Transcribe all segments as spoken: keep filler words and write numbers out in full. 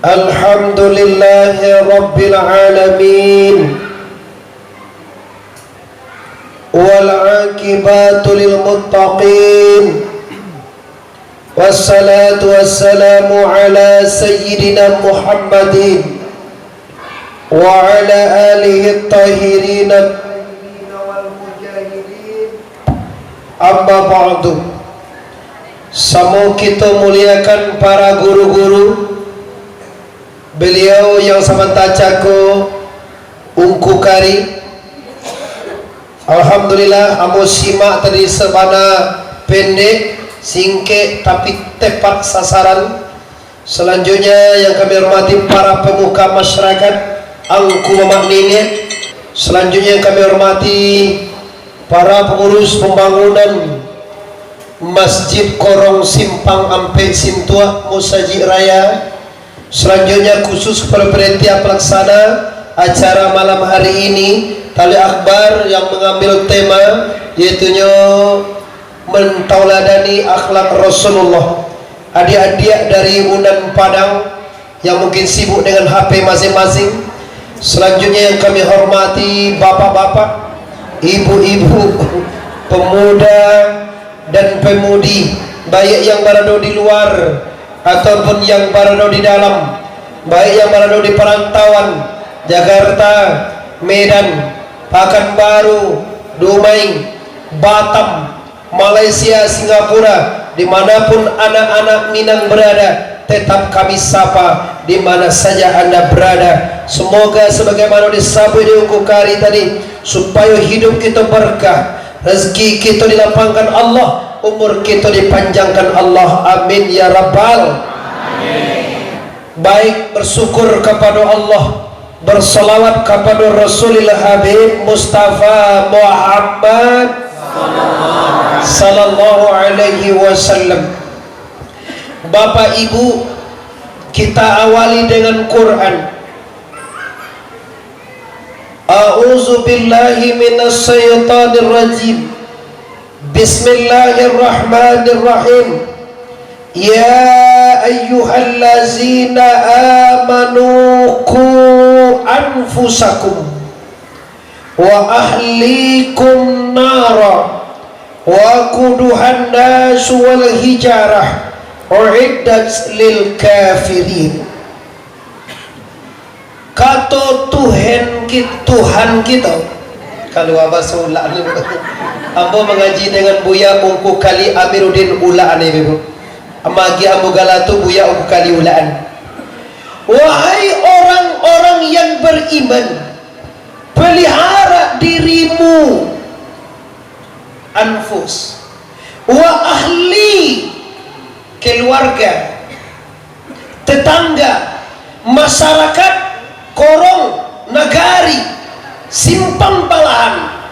Alhamdulillahirabbil alamin. Wal aqibatu lil muttaqin. Wassalatu wassalamu ala sayyidina Muhammadin wa ala alihi tahirin. Amma ba'du. Samo kito muliakan para guru-guru, beliau yang samantacako Ungku Kari. Alhamdulillah, ambo simak tadi sabana pendek, singkek, tapi tepat sasaran. Selanjutnya yang kami hormati para pemuka masyarakat, angku mamak niniak. Selanjutnya yang kami hormati para pengurus pembangunan Masjid Korong Simpang Ampek Sintuak Musajik Raya. Selanjutnya khusus kepada panitia pelaksana acara malam hari ini, Talib Akbar yang mengambil tema yaitunyo mentauladani akhlak Rasulullah. Adiak-adiak dari Unan Padang yang mungkin sibuk dengan H P masing-masing. Selanjutnya yang kami hormati bapak-bapak, ibu-ibu, pemuda dan pemudi, baik yang barado di luar ataupun yang barado di dalam, baik yang barado di parantauan, Jakarta, Medan, Pakanbaru, Dumai, Batam, Malaysia, Singapura, dimanapun anak-anak Minang berada, tetap kami sapa di mana saja Anda berada. Semoga sebagaimana disabuik di Ungku Kari tadi, supayo hidup kito berkah, rezeki kito dilapangkan Allah, umur kito dipanjangkan Allah. Amin ya rabbal. Baik, bersyukur kapado Allah, bersalawat kapado Rasulil Habib Mustafa Muhammad sallallahu alaihi wasallam. Bapak Ibu, kita awali dengan Quran. A'udzubillahi minasyaitonirrajim. Bismillahirrahmanirrahim. Ya ayyuhallazina amanu qu anfusakum wa ahlikum nara wa quduhan nasu wal hijarah uiddat lil kafirin. Kato Tuhan ki-, Tuhan kito. Kalua baso Ulakan. Ambo mangaji dengan Buya Ungku Kali Amiruddin Ulakan ni, Ibu. Amagi ambo gala tu Buya Ungku Kali Ulakan. Wahai orang-orang yang beriman, pelihara dirimu, anfus, wa ahli, keluarga, tetangga, masyarakat, korong, nagari, simpang balahan.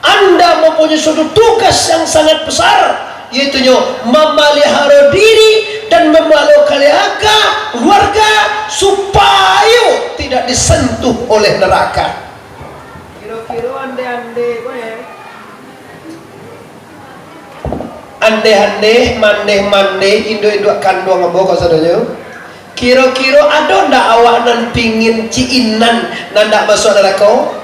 Anda mempunyai suatu tugas yang sangat besar, yaitunyo mamaliharo diri dan mamaliharo keluarga, keluarga supayo tidak disentuh oleh neraka. Kiro-kiro ande-ande ko, eh. Andeh-andeh, mandeh-mandeh, induak-induak kanduang ambo ko sadonyo. Kiro-kiro ado ndak awak nan pingin cinan nan ndak masuak narako?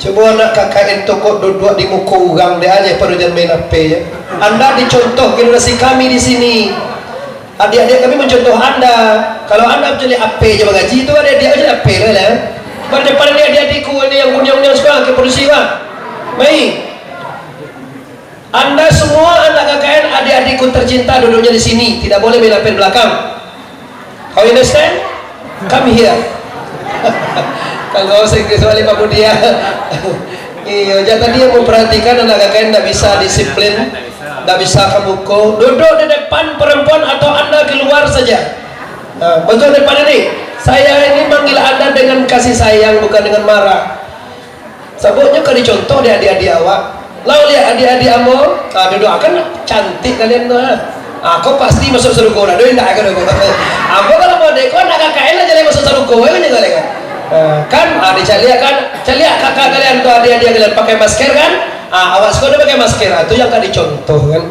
Cubo anak K K N tu kok duduak di muko urang dek aja, pado jan main H P je. Anda dicontoh generasi kami di sini. Adik-adik kami mencontoh Anda. Kalau Anda cari H P je mangaji tu, adik-adik cari H P lah, lah. Pada, pada ni adik-adikku ni yang kuniang-kuniang suka ke polisi, Pak. Baik. Anda semua anak K K N, adik-adikku tercinta duduknya di sini, tidak boleh main H P di belakang. Kau understand? Come here. Kalau bahasa Inggris balik Pak Budi ya. Iyo, jadi tadi yang memperhatikan anak K K N tidak bisa disiplin, tidak bisa kamu ko. Duduk di depan perempuan atau Anda keluar saja. Nah, betul depan ini. Saya ini manggil Anda dengan kasih sayang, bukan dengan marah. Sababnyo ka dicontoh dek adik-adik awak. Lah liek adik-adik ambo, ah, duduak kan cantik kalian tu, ha. Ah, kau pasti masuk sarugo dah, doh indak ka doh. Ambo kalau model kau nak K K N lah jadi masuk sarugo, kan, kan? Ah, kan, ah, dicaliak kan, caliak kakak kalian tu, adik-adik kalian pakai masker kan? Ah, awak siko ado pakai masker, ah, tu yang ka dicontoh kan.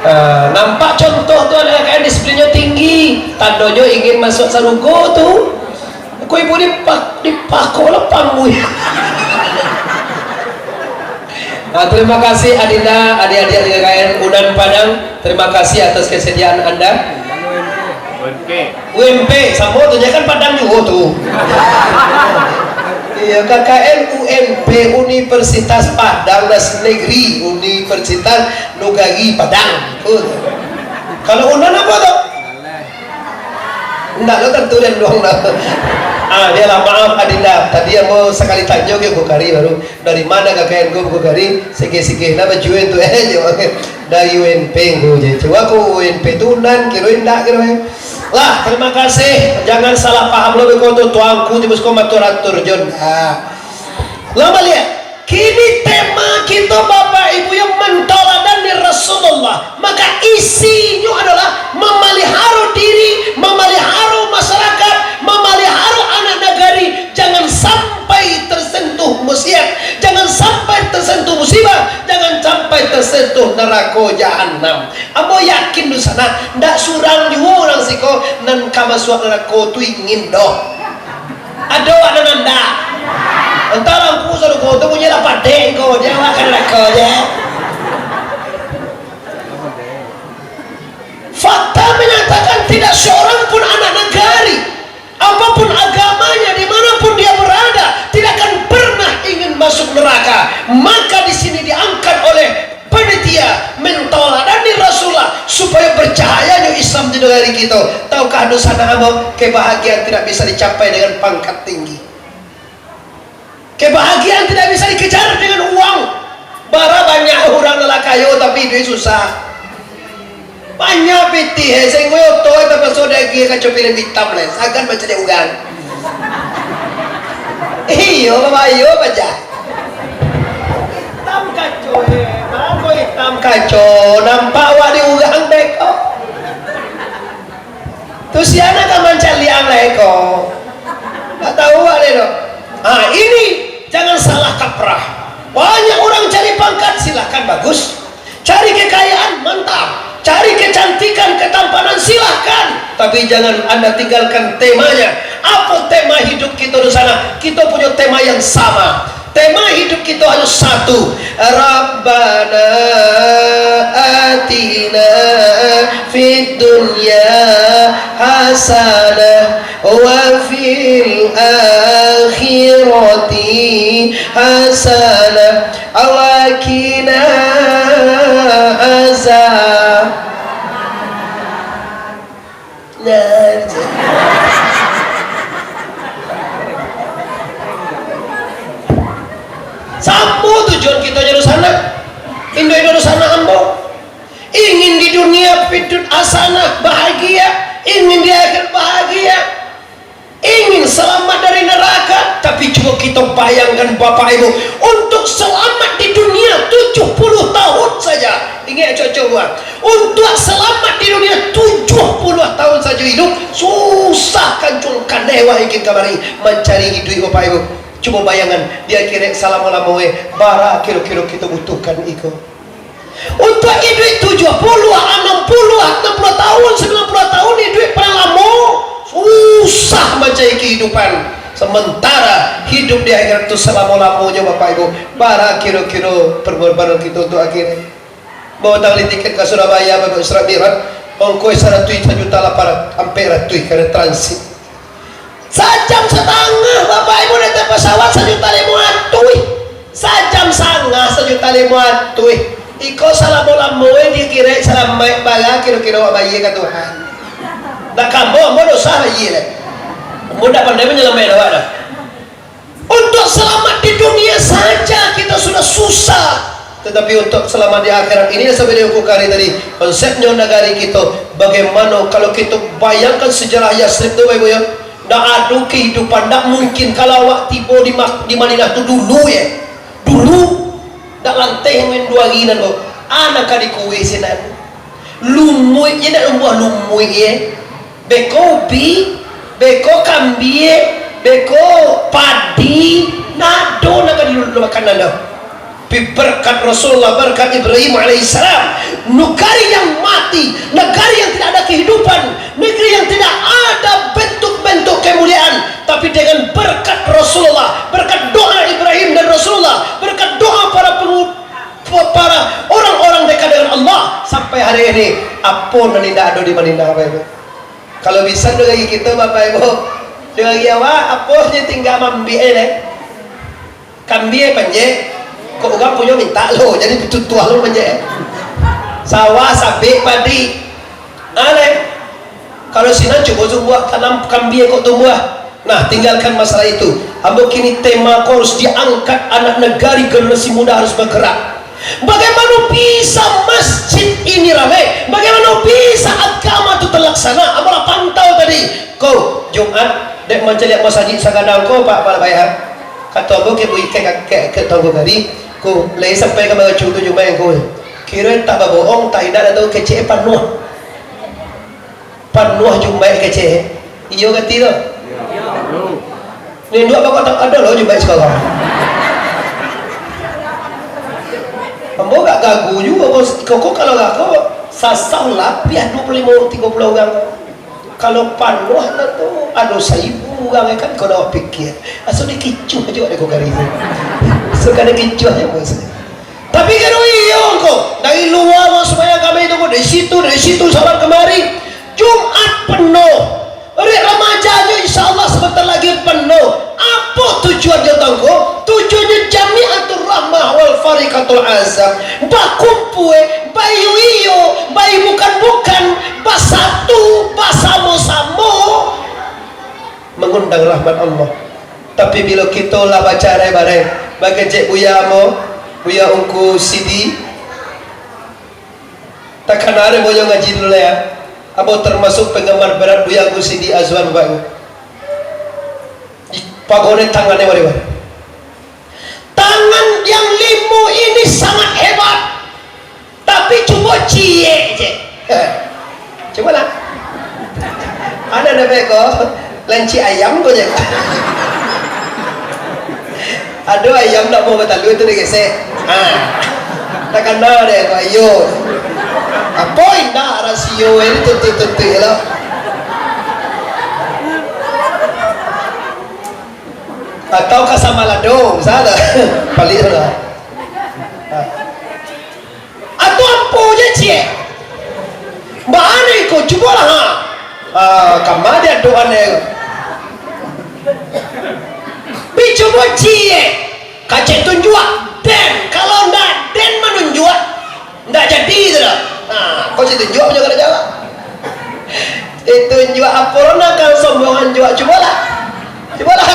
Ah, nampak contoh tu anak K N disiplinnyo tinggi, tandonyo ingin masuk sarugo tu. Ko ibu dipak-, dipakok lah pangui. Ah, terima kasih Adinda, adik-adik dari K N Unan Padang. Terima kasih atas kesediaan Anda. U N P. U N P, samo tu, nya kan Padang juo tu. Iyo, K K N U N P, Universitas Padang Negeri, Universitas Nagari Padang. Oh. Kalau Unan apo tu? Ndak lo, tantu den doang lah. Ah, bialah, maaf Adinda. Tadi ambo sakali tanyo ka Bukhari baru. Dari ma K K N ko Bukhari? Sige-sige lah bajual tu, eh, jo. Dari U N P ko je. Cubo ko U N P tu nan kiro indak kiro, eh. Lah, terima kasih. Jangan salah paham lo beko tu, tuangku tibo siko matur-atur jo. Nah. Lah baliak. Kini tema kito, Bapak Ibu, yang mentaladani Rasulullah. Maka isinyo adalah memelihara diri, memelihara masyarakat, memelihara anak nagari. Jangan sampai tersentuh maksiat, jangan sampai tersentuh musibah, jangan sampai tersentuh neraka jahanam. Ambo yakin dunsanak, ndak surang juo urang siko nan ka masuak narako tu ingin doh. Ado awak nan ndak? Antah lampu sarugo tu bunyi lah padek ko, dia awak ka narako je. Fakta menyatakan tidak seorang pun anak nagari, apapun agamanya, di mana pun dia berada, tidak akan pernah ingin masuk neraka. Maka di sini diangkat oleh panitia mentaladani Rasulullah supaya bercahayanyo Islam di nagari kito. Tahukah dunsanak ambo, kebahagiaan tidak bisa dicapai dengan pangkat tinggi. Kebahagiaan tidak bisa dikejar dengan uang. Bara banyak urang nan lah kayo tapi iduik susah. Banyak pitih, eh, sainggo oto, eh, tapaso diagiah kaco film itam, leh. Sagan mancaliak urang. Iyo, babayo paja. Itam kaco, eh. Bago itam kaco, nampak awak di urang beko. Tu sia nan ka mancaliak ang lai ko. Ndak tahu awak lai doh. Ha, ini jangan salah kaprah. Banyak urang cari pangkat, silahkan, bagus. Cari kekayaan, mantap. Cari kecantikan, ketampanan, silahkan. Tapi jangan Anda tinggalkan temanya. Apo tema hidup kito di sana? Kito punyo tema yang sama. Tema hidup kito hanyo satu. Rabbana atina fid dunya hasanah wa fil akhirati hasanah wa qina azab. Nah, samo tujuan kito jo dunsanak. Indo-indo dunsanak ambo. Ingin di dunia fid dunya hasanah, bahagia. Ingin di akhirat bahagia. Ingin selamat dari neraka, tapi cubo kito bayangkan, Bapak Ibu, untuk selamat di dunia tujuh puluh tahun saja. Ingat, cubo-cubo, ah. Untuk selamat di dunia tujuh puluh tahun saja hidup, susah kancung kanai wahai kin kamari mancari iduik, Bapak Ibu. Cubo bayangkan, di akhirat salamo-lamo, eh, bara kiro-kiro kito butuhkan iko. Untuak iduik tujuah puluah, anam puluah, anam puluah tahun, sambilan puluah tahun, iduik paling lamo, susah mancari kahidupan. Sementara hidup di akhirat tu salamo-lamonyo, Bapak Ibu, bara kiro-kiro pengorbanan kito untuak akhirat. Bawa tali tiket ka Surabaya, Bapak, Isra Mi'raj, ongkoh saratuih, sajuta lapan ratus, ampek ratuih karena transit. Sajam satangah, Bapak Ibu, naik pesawat sajuta limo ratuih. Sajam sangah sajuta limo ratuih. Iko salamo-lamo di akhirat salamaik bara kiro-kiro awak bayia ka Tuhan. Nak ka ambo, ambo dosa bayia lai. Ambo ndak pandai manyalamaik awak doh. Untuk selamat di dunia saja kita sudah susah. Tetapi untuk selamat di akhirat, inilah sampai di Bukhari tadi. Konsepnyo nagari kito, bagaimana kalau kito bayangkan sejarah Yasrib tu, Bapak Ibu, ya? Ndak ado kehidupan, ndak mungkin kalau awak tibo di Mak-, di Madinah tu dulu, ya. Dulu, ndak lanteh main dua hari nan ko. Anak ka dikuih sinan. Lumuih je, ndak lumbuah lumuih je. Beko ubi, beko kambie, beko padi, ndak ado nan ka dilulu makanan doh. Tapi berkat Rasulullah, berkat Ibrahim alaihissalam, negeri yang mati, negeri yang tidak ada kehidupan, negeri yang tidak ada bentuk-bentuk kemuliaan, tapi dengan berkat Rasulullah, berkat doa Ibrahim dan Rasulullah, berkat doa para pengu-, para orang-orang dekat dengan Allah, sampai hari ini, apo nan indak ado di Madinah, Bapak Ibu. Kalau bisa dek kito, Bapak Ibu, dek awak, apo je tinggal maambiak, eh. Kambia panjek, kok urang punyo mintak lo, jadi pitutuah lo panjek. Sawah, sabik, padi. Aneh. Kalau sinan cubo tumbuah, tanam kambia kok tumbuah. Nah, tinggalkan masalah itu. Ambo kini tema ko harus diangkat, anak negari, generasi muda harus bergerak. Bagaimana bisa masjid ini ramai? Bagaimana bisa agama tu terlaksana? Ambo lah pantau tadi. Ko, Jumat, dek mancaliak masajik sagadang ko, Pak Kepala Baik, ah. Kato ambo ke buik ke, ke, ke Tuanku tadi, ko, lai sampai ka Baracu tu Jumaik ko. Kiro tak babohong, tak indak ado kecek panuah. Panuah Jumaik kecek. Iyo kati tu. Ni dua bakal tak ado lo Jumaik sakarang. Ambo gak gagu juo, ko, ko, ko kalau gak ko, sasah lapiah duo puluah limo, tigo puluah urang. Kalau panuah tu, ado saribu urang, kan, kau dah pikir. Asal dikicuah juo dek ko gari tu. Asal kada kicuah juo, Bos. Tapi kalau iyo ko, dari lua ko sumbayang kami tu ko, dari situ, dari situ, salat kamari. Jumat penuh. Hari remaja je, insya Allah, sebentar lagi penuh. Apo tujuan jo tangko? Tujuannyo Jamiatur Rahmah wal Fariqatul Azam. Bakumpul, baiyo-iyo, baibukan-bukan, basatu, basamo-samo, mangundang rahmat Allah. Tapi bilo kito lah bacarai bareng, bakecek buya mo, buya Ungku Sidi, takana dek buya ngaji dulu lah ya. Ambo termasuk penggemar berat buya Ungku Sidi Azwan, Bapak Ibu. Di pagoda tangannya, Bapak Ibu. Tangan yang limo ini sangat hebat. Tapi cubo ciek je. Cubolah. Ado namo ko, lancik ayam ko je. Ado ayam nak mau batalua tu digesek. Ha. Takana dek ko, ayo. Apo indak rasio ini tentu-tentu lo. Atau ka sama lado, misalnya. Paling lah. Ha. Atau ampu je ciek. Baa iko, cubolah, ha. Ah, kama dia doa ne. Pi cubo ciek. Kacek tunjuak den. Kalau ndak den manunjuak, ndak jadi tu dah. Nah, kau cek tunjuak punya kada jawab. Eh, tunjuak apo lo nak kau sombongan juak? Cubolah. Cubolah.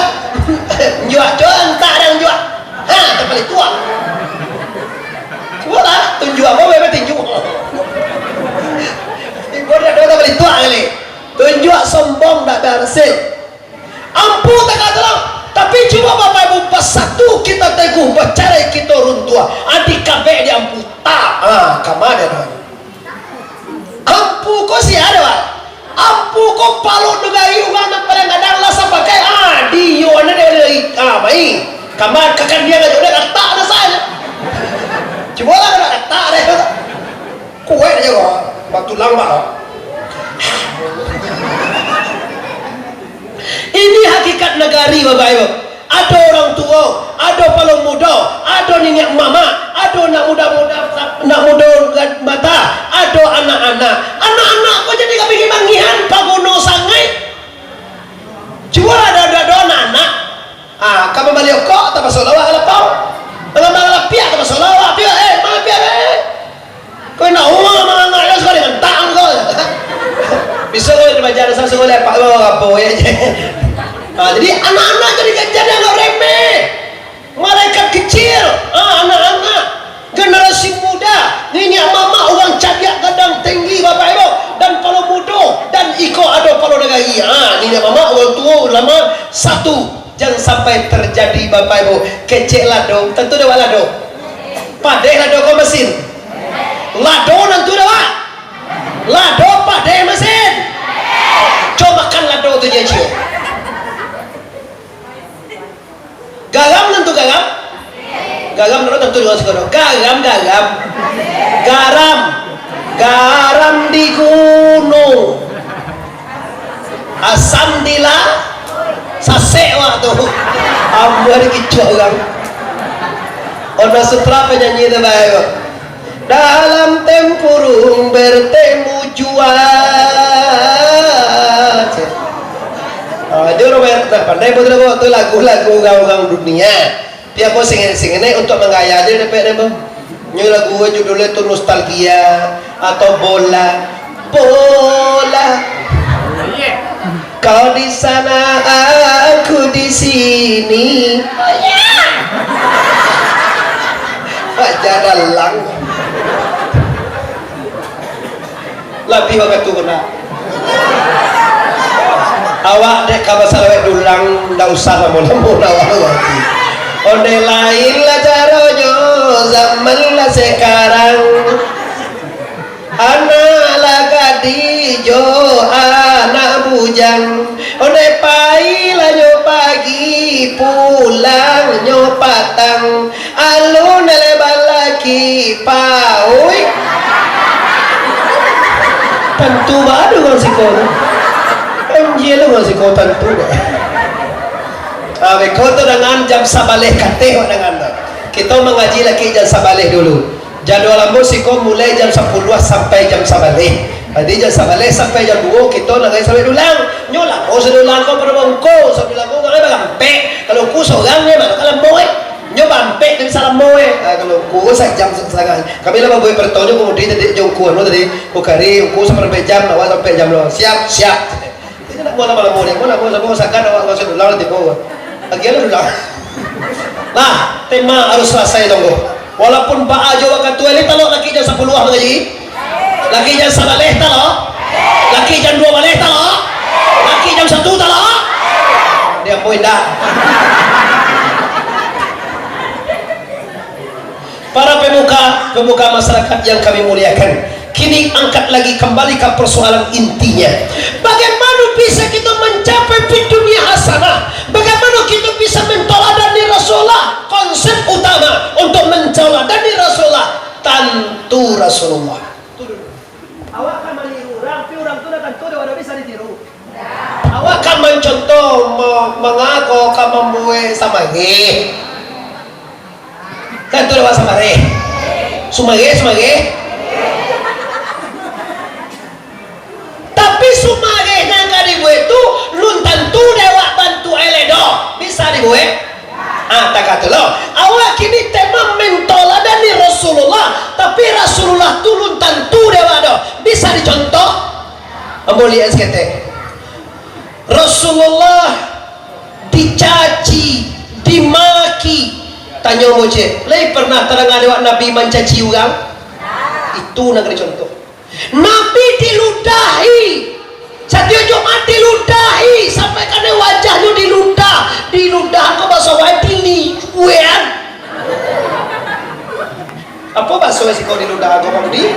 Juak, cubo antak dang juak. Ha, tak paling tuak. Cubolah, tunjuak apo, bebe tinju. Ibu dah dua tak paling tuak kali. Tunjuak sombong tak berhasil. Ampu tak ada lah. Tapi cubo Bapak Ibu basatu kita teguh, bacarai kita runtuah. Adi kabek di ampu. Tak. Ha, kama dia tu. Ampu ko sia ado, Pak? Ampu ko palo nagari urang nan paling gadang lah sapakai. Ah, di yo anda dari, ah, mai. Kamar kakan dia ngajak dia katak dah saja. Cubolah kena katak deh. Kuat aja kok. Batulang, Pak. Ini hakikat nagari, Bapak Ibu. Ado urang tuo, ado palo mudo, ado niniak mamak, ado nak mudo-mudo, nak mudo mata, ado anak-anak. Anak-anak ko jadi ka pikir mangihan, paguno sangaik. Cubo ado, ado, ado anak-anak. Ah, ka mambali okok, tapaso lawak ka lapau. Ka mambali lapiak, tapaso lawak, piak, eh, mano piak, eh. Kau nak uang mangangak lah, suka dengan tang kau. Bisa kau dibaca dasar suka lepak kau apa ya. Ah, jadi anak-anak jadi ganjar yang remeh. Malaikat kecil, ah, anak-anak, generasi muda, niniak mamak urang cadiak gadang tinggi Bapak Ibu, dan palo mudo, dan iko ado palo nagari. Ah, niniak mamak urang tuo ulama satu. Jan sampai terjadi, Bapak Ibu, kecek lado, tantu dek awak lado. Padeh lado ko masin. Lado tantu dek awak. Lado padeh masin. Cubo makan lado tu je, ciek. Garam tantu garam. Garam, tantu urang siko. Garam, garam. Garam. Garam di gunung. Asam di la-, sasek wak tu. Ambuah di kicuak urang. Ono sutra panyanyi tu bae ko. Dalam tempurung bertemu jua. Ah, itu urang banyak tak pandai buat lagu, tu lagu-lagu urang-urang dunia. Tapi ambo singin-singin untuak manggaya aja dapek deh, Bang. Nyo lagu judulnyo tu Nostalgia atau Bola. Bola. Kau di sana, aku di sini. Aja dalang. Labiah wakatu ko nak. Awak dek ka basalawek dulang, ndak usah lamo-lamo nak awak lagi. Ondeh lain lah caronyo, zaman lah sekarang. Anak lah gadih jo anak bujang. Ondeh pai lah nyo pagi, pulang nyo patang. Alun eleh balaki, pauik. Tantu baru urang siko tu. Anjia lu urang siko tantu deh. Ah, beko tu dangan jam sabaleh kateh wak dangan tu. Kito mangaji laki jam sabaleh dulu. Jadwal ambo siko mulai jam sapuluah sampai jam sabaleh. Jadi jam sabaleh sampai jam duo kito nangai sampai dulang. Nyo lamo sadulang ko pado bongko, sadulang ko nangai barampek. Kalau ku sorang nyo mah, kalau lamo eh. Nyo bampek dari salamo eh. Ah, kalau ku sajam satangah. Kami lah mambuek pertonyo, kemudian tadi jongkuan lo tadi. Ku kari, ku sampai jam, awak sampai jam lo. Siap, siap. Ini nak buat lama-lama ni. Mau nak buat sama sakan awak masuk dulang nanti bawa. Lagi ada dulang. Lah, tema harus selesai tunggu. Walaupun baa jo wakatu eleh talok laki jam sapuluah mangaji. Laki jam sabaleh talok. Laki jam dua baleh talok. Laki jam satu talok. Dia pun indah. Para pemuka, pemuka masyarakat yang kami muliakan, kini angkat lagi kembali ka persoalan intinya. Bagaimana bisa kita mencapai fid dunia hasanah? Bagaimana kita bisa mentoladani Rasulullah? Konsep utama untuk mentoladani Rasulullah, tantu Rasulullah. Awak kan maniru urang, tapi urang tu dah tantu dah bisa ditiru. Awak kan mancontoh, ma-, mangako ka mambuek samareh. Kan tu dah samareh. Sumareh, sumareh. Tapi sumareh nan ka dibuek tu, lun tantu dek awak bantuak eleh doh. Bisa dibuek? Ah, takah tu lo. Awak kini tema mentoladani Rasulullah, tapi Rasulullah tu lun tantu dek awak doh. Bisa dicontoh? Ambo liek saketek. Rasulullah dicaci, dimaki. Tanyo ambo ciek, lai pernah tadanga dek awak Nabi mancaci urang? Itu nan ka dicontoh. Nabi diludahi. Satiok Jumat diludahi, sampai kanai wajahnyo diludah. Diludah ko baso wae diliwean. Apo baso siko diludah ko, Pak Budi?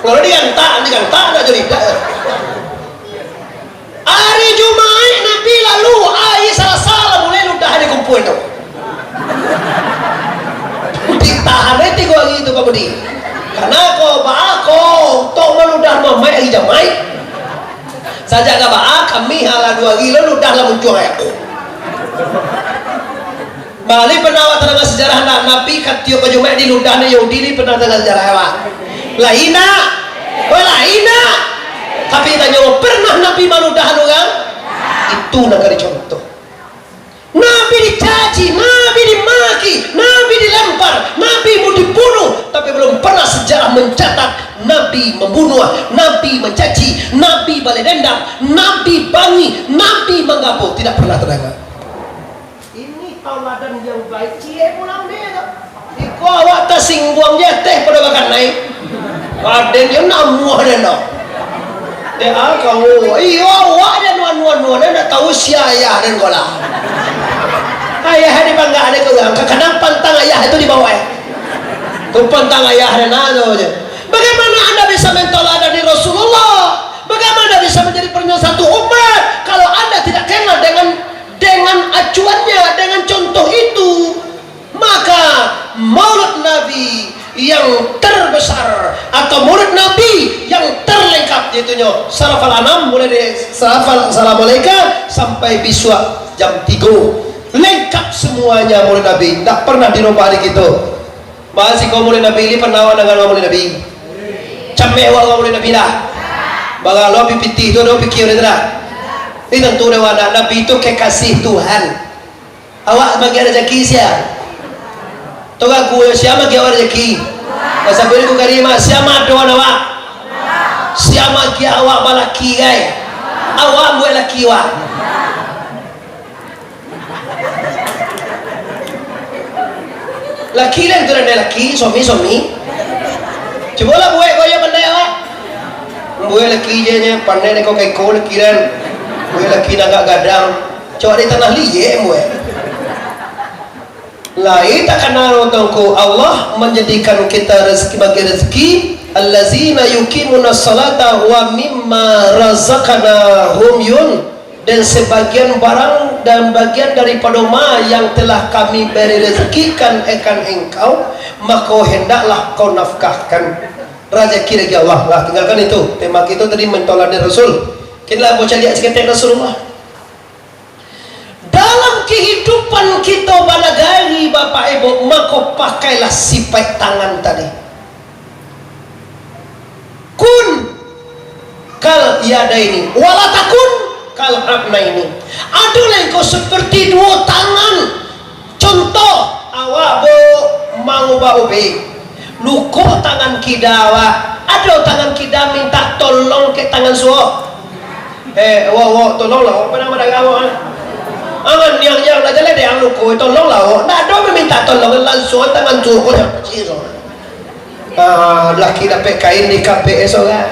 Kalau digantak, digantak nak jadi dah. Ari Jumaik Nabi lalu, ari Salasa lah mulai ludah dikumpua tu. Ditahan ai tigo ari tu, Pak Budi. Karano ko baa ko, tok maludah mamaik ari Jamaik. Sajak ka baa, Kamih alah duo ari lo ludah lah muncuang ai. Bali pernah awak tadanga sejarah ndak? Nabi katiok ka Jumaik diludah dek Yahudi, ni pernah tadanga sejarah awak? Lain ndak? Wah, lain ndak? Tapi tanyo, pernah Nabi maludah urang? Itu nan ka dicontoh. Nabi dicaci, Nabi dimaki, Nabi dilempar, Nabi mau dibunuh, tapi belum pernah sejarah mencatat Nabi membunuh, Nabi mencaci, Nabi balas dendam, Nabi bangih, Nabi manggapo. Tidak pernah tadanga. Ini tauladan yang baik, ciek pulang deh tu. Iko awak tasingguang di ateh pado bakanai. Raden yo namuah den tu. Dek a kau, iyo awak den anu-anu den ndak tahu sia ayah den ko lah. Ayah di panggak den ka urang, kadang pantang ayah itu di bawah. Tu pantang ayah den anu je. Bagaimana anda bisa mentaladani Rasulullah? Bagaimana bisa menjadi penyatu umat kalau anda tidak kenal dengan dengan acuannya, dengan contoh itu? yang terbesar atau Maulid Nabi yang terlengkap, yaitunyo Salafal Anam, mulai dari Salafal Salamalaika sampai bisuak jam tigo. Lengkap semuanya Maulid Nabi, ndak pernah dirubah di kito. Bahas iko Maulid Nabi, ini pernah awak dengar Maulid Nabi? Cameh awak Maulid Nabi dah. Bagalo pipitih tu, ado pikir itu dah. Ini tentu dah, Nabi itu kekasih Tuhan. Awak bagi rezeki sia? Toga kuyo sia bagi awak rezeki? Masa beri ku karima, sia madoan awak? Sia bagi awak balaki gai? Awak buek laki wak. Laki lah itu, dah laki, suami, suami. Cubolah buek kau yo pandai awak. Buek laki je nyo, pandai neko kaiko laki dan. Buek laki nagak gadang. Cowok di tanah liek, buek. Lai takana urang tuangku, Allah manjadikan kita rezeki bagi rezeki, allazina yuqimuna sholata wa mimma razaqnahum yun, dan sebagian barang dan bagian daripada ma yang telah Kami beri rezekikan akan engkau, maka hendaklah kau nafkahkan. Rezeki dari Allah lah, tinggalkan itu. Tema kita tadi mentoladi Rasul. Kita lah mau cari seketek Rasulullah. Dalam kehidupan kito banagari, Bapak Ibu, mako pakailah sipaik tangan tadi. Kun kal yadaini, wala takun kal abnaini. Adolah engkau seperti duo tangan. Contoh, awak, Bu, mangubah ubek. Luko tangan kida awak. Ado tangan kida minta tolong ka tangan suok? Eh, wak, wak, tolonglah, wak, pernah marah awak, ah? Angan yang, yang nak jalan dek ang luko, tolonglah, wak. Ndak ado minta tolong, langsuang tangan suok ko ciro. Ah, laki dapek kain di kapek esok lah.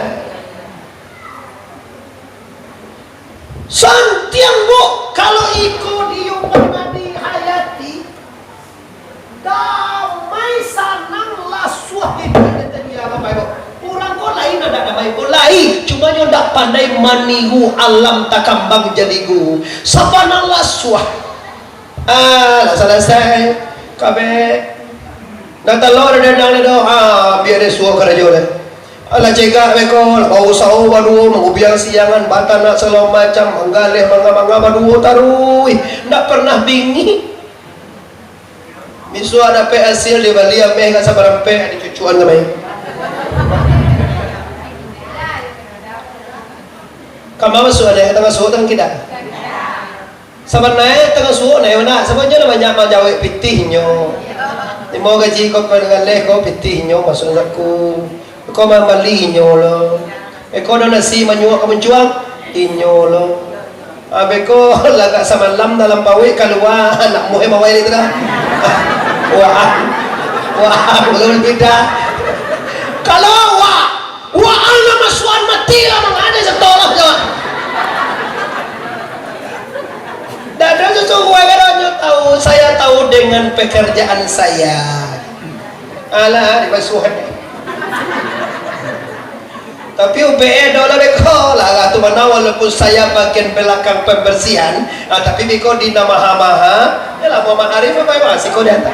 Santiang, Bu, kalau iko di rumah tadi hayati, damai sanang lasuah di dunia tadi, ya, Bapak Ibu. Urang ko lain, ndak damai ko lain, cuma nyo ndak pandai maniru alam takambang jadi guru. Sabana lasuah. Ah, lah salasai. Kabek. Ndak talok dah dandang dah doh. Ah, biak deh suok karajo deh. Alah cegak beko, lah bausaho baduo, mangubiang siangan, batanak sagalo macam, manggaleh manga-manga baduo taruih. Ndak pernah bingik. Bisuak dapek hasil, dibali ameh ka saparampek, dicucuan ka main. Kama masuak deh, tangah suok, tangah kida. Sabananyo tangah suok nyo, nak, sabab nyo lah banyak manjawek pitih nyo. Limo gaji ko, galeh ko, pitih nyo masuak saku. Ko mambali inyo lo. Eko donasi manyuak ka muncuang, inyo lo. Abeko lagak samalam dalam pauik kalua, anak muhe mawai itu dah. Wah, wah, belum bida. Kalau wah, wah, anak masuan mati lah, mangane setolah jawab. Dak ada sesungguhnya, kalau nyo tahu, saya tahu dengan pekerjaan saya. Alah, dibasuah. Tapi U P E dah lah beko lah, lah tu mana, walaupun saya bagian belakang pembersihan, ah, tapi beko di nama maha, ya lah Muhammad Arif apa ya, masih kau datang.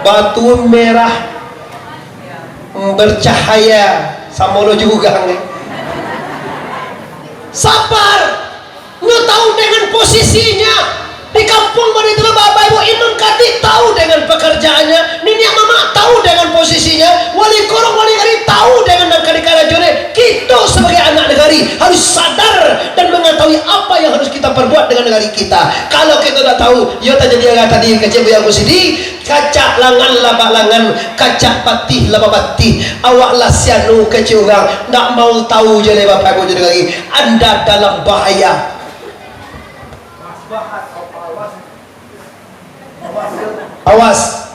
Batu merah, mm, bercahaya, sama lo juga ni. Sabar. Nyo tahu dengan posisinya. Di kampuang Bani Tulu, Bapak Ibu, Imam Khatib tahu dengan pekerjaannya, niniak mamak tahu dengan posisinya, wali korong, wali nagari tahu dengan nan ka dikarajokan. Kito sebagai anak nagari harus sadar dan mengetahui apa yang harus kita perbuat dengan nagari kita. Kalau kito ndak tahu, yo tajadi agak tadi kecek Buya Kusidi, kacak langan labak langan, kacak patih labak patih. Awak lah sianu kecek urang, ndak mau tahu je lai Bapak Ibu jadi lagi. Anda dalam bahaya. Awas.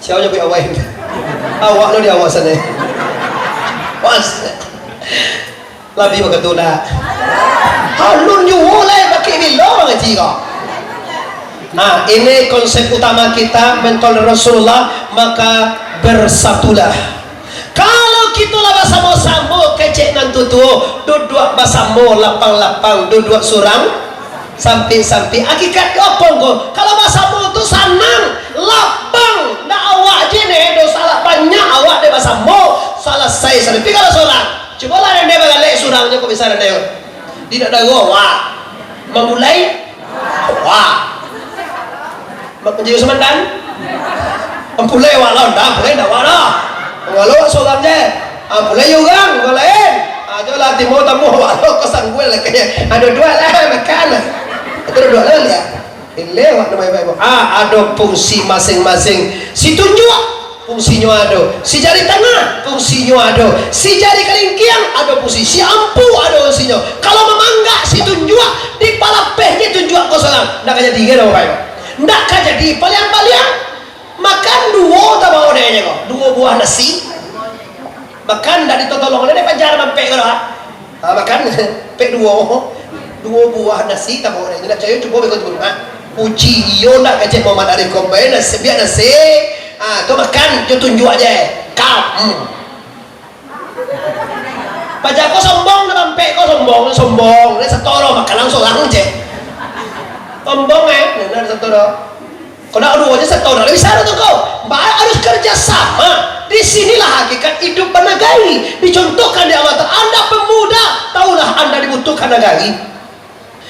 Siapa nyo buek awas? Awak lo di awasan eh. Awas. Labi bakatu nak. Alun juo lai bakik bilo mangaji ko. Nah, ini konsep utama kita mentol Rasulullah, maka bersatulah. Kalau kito lah basamo-samo, kecek nan tutuo, duduak basamo lapang-lapang, duduak surang sampik-sampik. Hakikat apo ko? Kalau basamo tu sanang, lapang, ndak awak je neh dosa lah. samo, salasai sado. Tapi kalau surang, cubolah dende bagalek surang jo ko bisa dende. Di dak daro, wah. Mamulai, wah. Mak manjadi Usman kan? Ampulai awak lah, ndak ampulai ndak awak lah. Walau awak sorang je. Ampulai yo urang, urang lain. Ah, jo lah timo tamu awak lah, ko sangguak lah kayaknya. Ado duo lah, makan lah. Itu duo lah lihat. Pilih awak nama ibu-ibu. Ah, ado fungsi masing-masing. Si tunjuak, fungsinyo ado. Si jari tangah, fungsinyo ado. Si jari kalingkiang, ado fungsi. Si ampu, ado fungsinyo. Kalau mamanggak si tunjuak, dipalapeh je tunjuak ko sorang. Ndak ka jadi, kan, Bapak Ibu? Ndak ka jadi, paliang-paliang makan duo tabao dek nyo ko, duo buah nasi. Makan ndak ditolong dek pajar mampek ko doh, ah. Ha, makan, pek duo, duo buah nasi tabao dek nyo, ndak picayo, cubo beko tu, ha. Uji iyo ndak kecek Muhammad Arif Kombai, nasi, biak nasi. Ha, tu makan, jo tunjuak je. Kam. Hmm. Paja ko sombong, nan ampek ko sombong, sombong. Nan sato doh, makanan sorang je. Sombong, eh, nan sato doh. Ko nak duo je sato doh, bisa doh tu ko. Ba-, harus kerja sama. Di sinilah hakikat hidup banagari. Dicontohkan di Allah Ta'ala, anda pemuda, tahulah anda dibutuhkan nagari.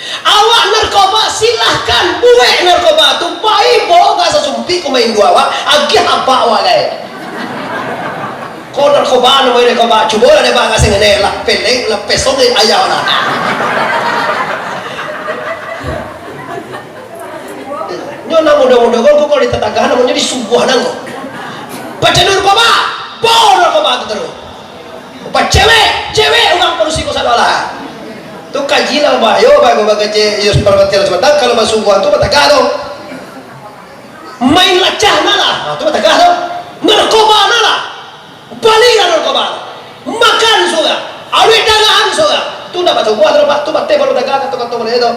Awak narkoba, silahkan buek narkoba tu, pai bao ka sasumpik ko maindu awak, agiah abak awak gai. Ko narkoba, namo narkoba, cubolah dek bak ka singene lah, pelek lah, pesong dek ayah lah. Nyo nan mudo-mudo ko, ko kalau ditatagah namonyo disuguah nan ko. Pacah narkoba, bao narkoba tu taruih. Pacewek, cewek urang padusi ko sadolah. Tu kaji lah bahayo, bahayo bagece, iyo, seperti lah sebatang, kalau basuguah tu batagah tu. Main lacah nah lah, ha, tu batagah tu. Narkoba nah lah. Balilah narkoba. Makan surang. Aluih darahan surang. Tu ndak basuguah tu, Pak. Tu bateh baru batagah, kato-kato baliak tu.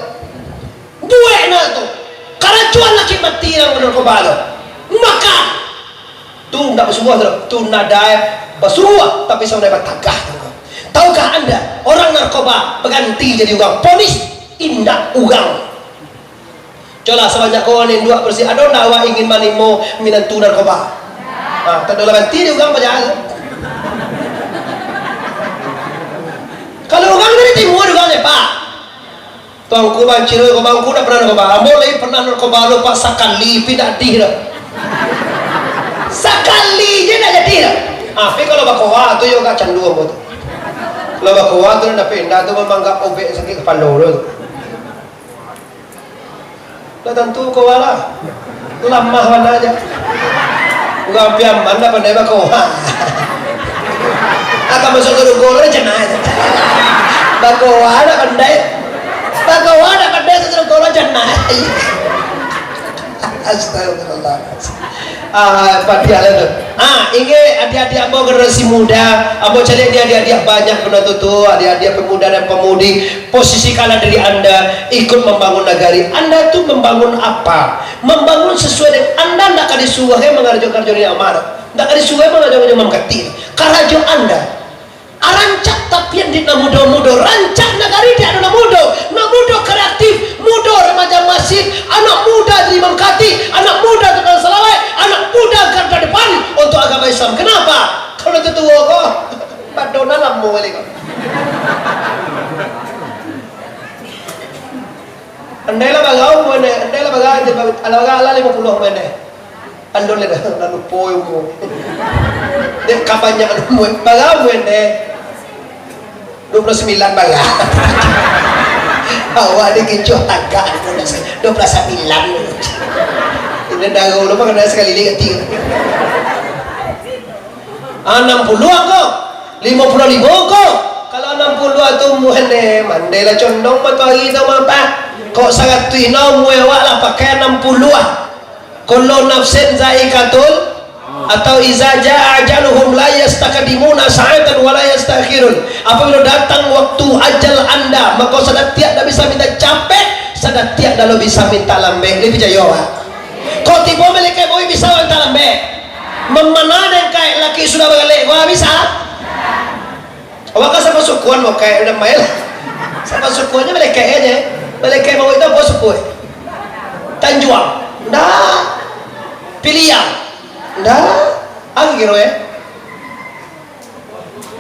Buek nah tu. Karacuan lakik mati nan narkoba tu. Makan. Tu ndak basuguah tu. Tu nadai basuguah, tapi sampai batagah tu. Tahukah anda, orang narkoba baganti jadi urang ponis, indak urang. Colah sabanyak ko nan induak barasiah, ado ndak awak ingin manimo minantu narkoba? Ha, tak ado lah ganti di urang paja. Kalau urang tadi timo di urang, Pak. Tuangku banciro, ko bangku dah pernah narkoba. Ambo lai pernah narkoba lo, Pak, sakali, pi dak dih dah. Sakali je dak jadi dah. Ah, pi kalau bakoa tu yo agak candu ambo tu. Kalau bakoa tu dah pindah tu mamanggak obek sakik kapalo tu. Dah tantu koa lah. Lamah bana aja. Urang Piaman dah pandai bakoa. Akan masuk surga lah jana aja. Bakoa dah pandai. Bakoa dah pandai, masuk surga lah jana. Astagfirullah. Ah, padiah lah tu. Ah, ingat adik-adik ambo generasi muda, ambo caliak ni adik-adik banyak bana tu tu, adik-adik pemuda dan pemudi, posisikanlah diri anda ikut membangun nagari. Anda tu membangun apa? Membangun sesuai dengan anda, ndak ka disuruah mangarajokan karajo Niniak Mamak. Ndak ka disuruah mangarajokan karajo Imam Khatib. Karajo anda. Arancak tapian dek nan mudo-mudo, rancak nagari dek nan mudo, nan mudo kreatif, mudo remaja masjid, anak muda dari Imam Khatib, anak muda tukang salawat, anak muda garda depan untuk agama Islam. Kenapa? Kalau tuo-tuo ko, badona lamo kali ko. Andai lah bagaul, andai lah bagaul, alah bagaul, alah limo puluah, andai. Alun lah dah, lah lupo umua. Dek kabanyakan umua, bara umua ndeh? Dua puluh sembilan bara. Awak ni kecoh tagak, dua puluh sembilan. Ini dah dulu mah kena sekali lagi. Anam puluah ko, limo puluah limo ko. Kalau anam puluah tu umua ndeh, mandeh lah condong matoari tu mah, Pak. Kok saratuih no umua awak lah pakai anam puluah. Kullu nafsin zaikatul, atau iza jaa ajaluhum la yastaqdimuna sa'atan wa la yastakhirun. Apabila datang waktu ajal anda, maka sadatiak ndak bisa minta capek, sadatiak ndak lo bisa minta lambek. Ni picayo, Pak? Kok tibo malaikat mauik bisa minta lambek? Mamana dengkai laki sudah bagalek, wah bisa? Awak kan sapasukuan, mau kayak udah main lah. Sapasukuannya malaikat aja. Malaikat mau itu apa suku? Tanjuang. Ndak. Piliang. Ndak. Angin kiro ya.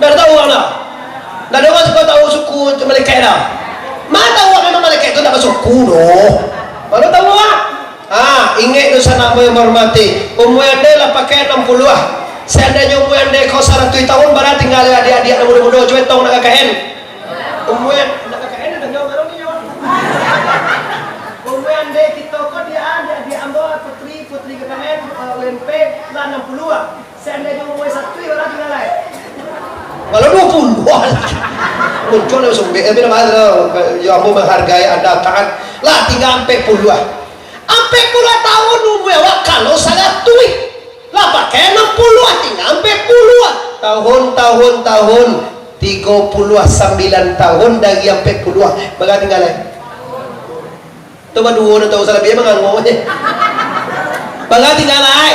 Ndak tahu urang dah. Ndak ada urang suko tahu suku tu malaikat dah. Ma tahu urang memang malaikat tu ndak basuku doh. Baru tahu ah. Ha, ingek tu sanak yang hormati. Umua ande lah pakai anam puluah. Seandainyo umua ande ko saratuih tahun, bara tingga adiak-adiak nan mudo-mudo, cubo tong nak kakaen. Umua nak kakaen dah nyawa baru ni nyawa. Umua ande kito ko dia adiak-adiak ambo putri, putri kakaen, eh, U M P lah anam puluah. Seandainyo umua satu, iyo lah tingga lai. Kalau duo puluah lah. Muncul lah sumbek, tapi nama tu, yo ambo menghargai anda taat. Lah tingga ampek puluah. Ampek puluah tahun umua awak kalau saratuih. Lah pakai anam puluah, tingga ampek puluah. Tahun, tahun, tahun. Tigo puluah sambilan tahun dari ampek puluah. Bara tingga lai? Tu baduo nan tahu salabiah mangango je. Bara tingga lai?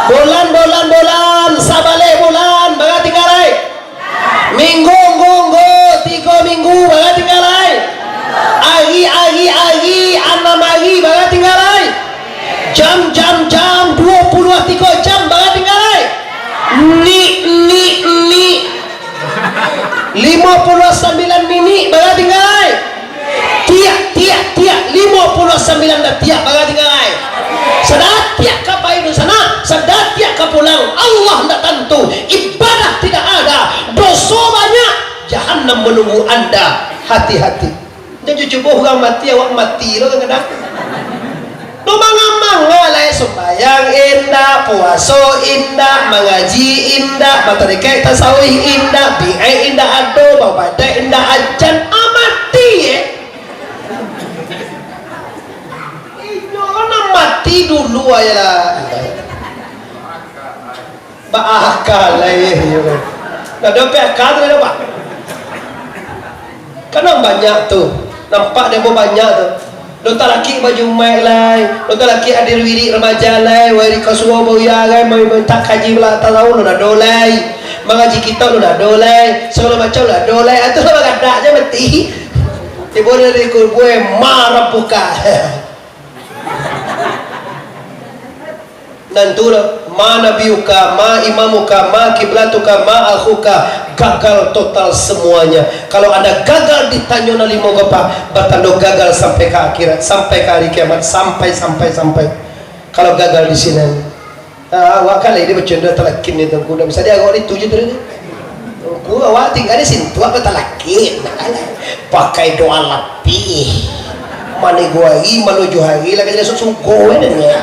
Bulan, bulan, bulan, sabaleh bulan, bara tingga lai? Minggu, nggu, nggu, tigo minggu, bara tingga lai? Ari, ari, ari, anam ari, bara tingga lai? Jam, jam, jam, duo puluah tigo jam, bara tingga lai? Nik, nik, nik. Limo puluah sambilan minik, bara tingga lai? Tiak, tiak, tiak, limo puluah sambilan datiak, bara tingga lai? Sadatiak ka pai dunsanak, sadatiak ka pulang, Allah ndak tantu, ibadah tidak ada, doso banyak, jahanam menunggu anda, hati-hati. Jan cubo urang mati, awak mati lo kadang-kadang. Lo manga-manga lai, sumbayang indak, puaso indak, mangaji indak, batarikaik tasawuf indak, bi'ai indak ado, babadaik indak ajan, ah, mati, eh. Inyo lo nan mati dulu, ayolah. Baakal lai, iyo. Ndak dapek akal tu, ndak, Pak? Kan banyak tu. Nampak dek ambo banyak tu. Lo talakik bajumaik lai, lo talakik hadir wirid remaja lai, wari kasuo bauya lai, mai mintak kaji lah tahu lo ndak ado lai. Mangaji kitab lo ndak ado lai, sagalo macam lo ndak ado lai. Atu lah bagadak je mati. Tibo dari kubur, ma rabbuka. Nan tu lah, ma nabiyuka, ma imamuka, ma kiblatuka, ma akhuka, gagal total semuanya. Kalau anda gagal ditanyo nan limo ko, Pak, batando gagal sampai ka akhirat, sampai ka hari kiamat, sampai, sampai, sampai. Kalau gagal di sini, ah, awak kan lai dia bacando talakin ni, Tuanku, dah bisa dia awak itu je tadi. Ku awak tingga di situ, apa talakin? Pakai doa lapih. Manegoari, manujuh hari, lah ka jadi sugo, eh, dia.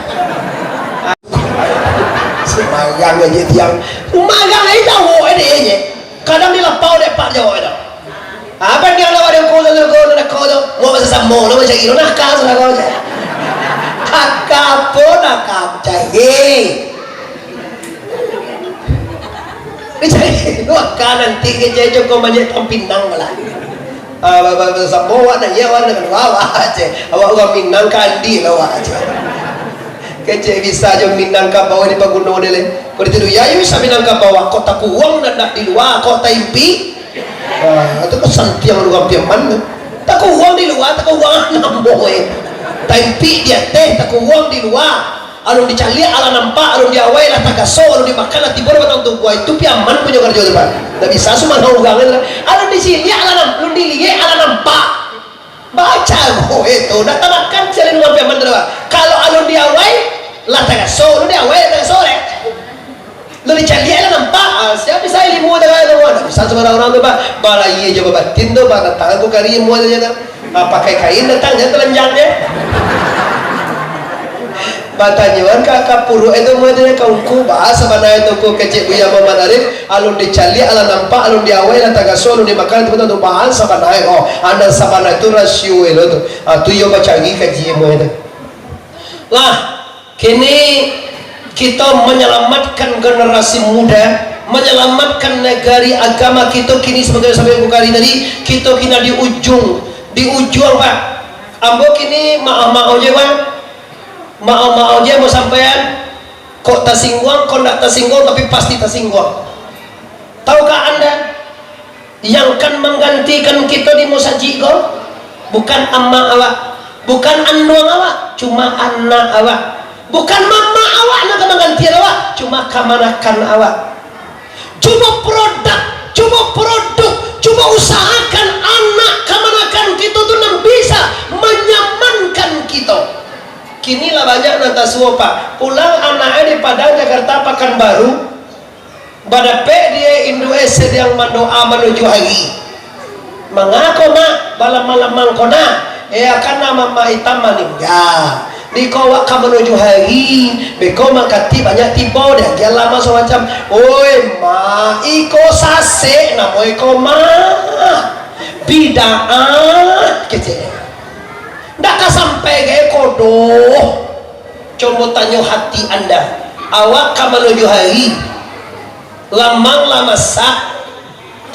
Sembarang aja tiang. Sembarang aja tahu, eh, dia je. Kadang dilapau dek Pak Jawa tu. Apa dia lawan dia ko tu, ko tu, ko tu? Mau masa samo, lo macam ino, nak kau, nak kau je. Kaka apa nak kau cari? Kecai, wah, ka nanti kecai cokok banyak tampinang malah. Ah, ba-, ba-, ba-, sambo awak naiak, awak naiak kalua, awak je. Awak urang Minangkabau lah, awak je. Kecek bisa jo Minangkabau di paguno deh, leh. Kok dituduh, ya, ya, bisa Minangkabau, kok takuang nak, nak di lua, kok taimpi. Ah, itu kok santiang urang Piaman tu. Takuang di lua, takuang namo, eh. Taimpi di ateh, takuang di lua. Alun dicaliak alah nampak, alun diawai lah tagaso, alun dimakan lah tibo di batang tubuah. Itu Piaman punyo karajo tu, Pak. Ndak bisa sumbarang urang tu lah. Alun dicaliak alah nam-, alun diliek alah nampak. Baco ko itu, ndak tamakan caliak urang Piaman tu, Pak. Kalau alun diawai, lah tagaso, alun diawai, lah tagaso, leh. Alun dicaliak alah nampak, ah, sia bisa ilmu tagak tu, Pak. Ndak bisa sumbarang urang tu, Pak. Balai je babatin tu, Pak, datang tu kari ilmu tu je tu. Ah, pakai kain datang, jan talanjang je. Batanyoan ka, ka puruak itu, muat je ka ungku, baa sabana itu, ku kecek Buya Muhammad Arif, alun dicaliak, alah nampak, alun diawai, alah tagaso, alun dimakan, itu betul tu, baa sabana, oh, anak sabana itu rasio itu tu. Ah, tu iyo bacari kaji ilmu itu. Lah, kini kito manyalamatkan generasi muda, manyalamatkan nagari agama kito kini, sabagai sampaian Bukhari tadi, kito kini di ujung, di ujung, Pak. Ambo kini maoh-maoh je, Pak. Maoh-maoh je ambo sampaian. Kok tasingguang, kok ndak tasingguang, tapi pasti tasingguang. Tahukah Anda, yang kan manggantikan kito di musajik ko, bukan amak awak, bukan anduang awak, cuma anak awak. Bukan mamak awak nan ka manggantian awak, cuma kamanakan awak. Cuma produk, Cubo produk, cubo usahakan anak kamanakan kito tu nan bisa manyamankan kito. Kini lah banyak nan tasuo, Pak. Pulang anaknyo di Padang, Jakarta, Pakanbaru, badapek di induaknyo sadang mandoa manuju hari. Mangako, Mak, balamang-lamang ko nah? Eh, akan nama Mak Itam maningga. Beko awak ka manuju hari, beko mangkatik banyak tibo, diagiah lah macam-macam. Oi, Mak, iko sasek namo iko, Mak. Bid'ah, kecek. Ndak ka sampai ka iko doh. Cubo tanyo hati anda. Awak ka manuju hari, lamang lah masak,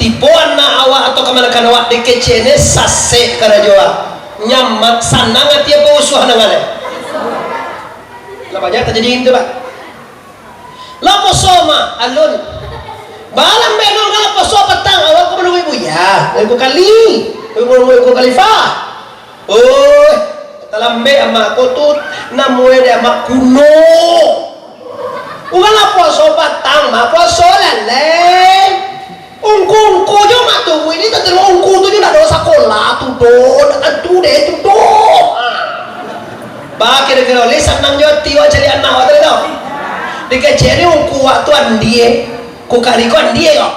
tibo anak awak atau kamanakan awak, dikecek ni sasek karajo awak. Nyaman, sanang ati apo usuah nan ngaleh? Lah banyak tajadi itu, Pak. Lah poso mah, alun. Balam benong kalau poso patang, awak ko manunggu ibu. Ya, ibu kali. Ibu, ibu, ibu khalifah. Oi, talambek amak ko tu, namonyo dek amak kuno. Urang lah puaso patang, mah puaso lalai. Ungku-ungku jo mak tu, ini tantang ungku tu jo nak doh sakolah tu doh, nak tantu deh tu doh. Ha. Bah, kiro-kiro, le sanang jo ati wak cari anak wak tadi tu. Dikecek ni ungku wak tu andie. Ku kari ko andie ko.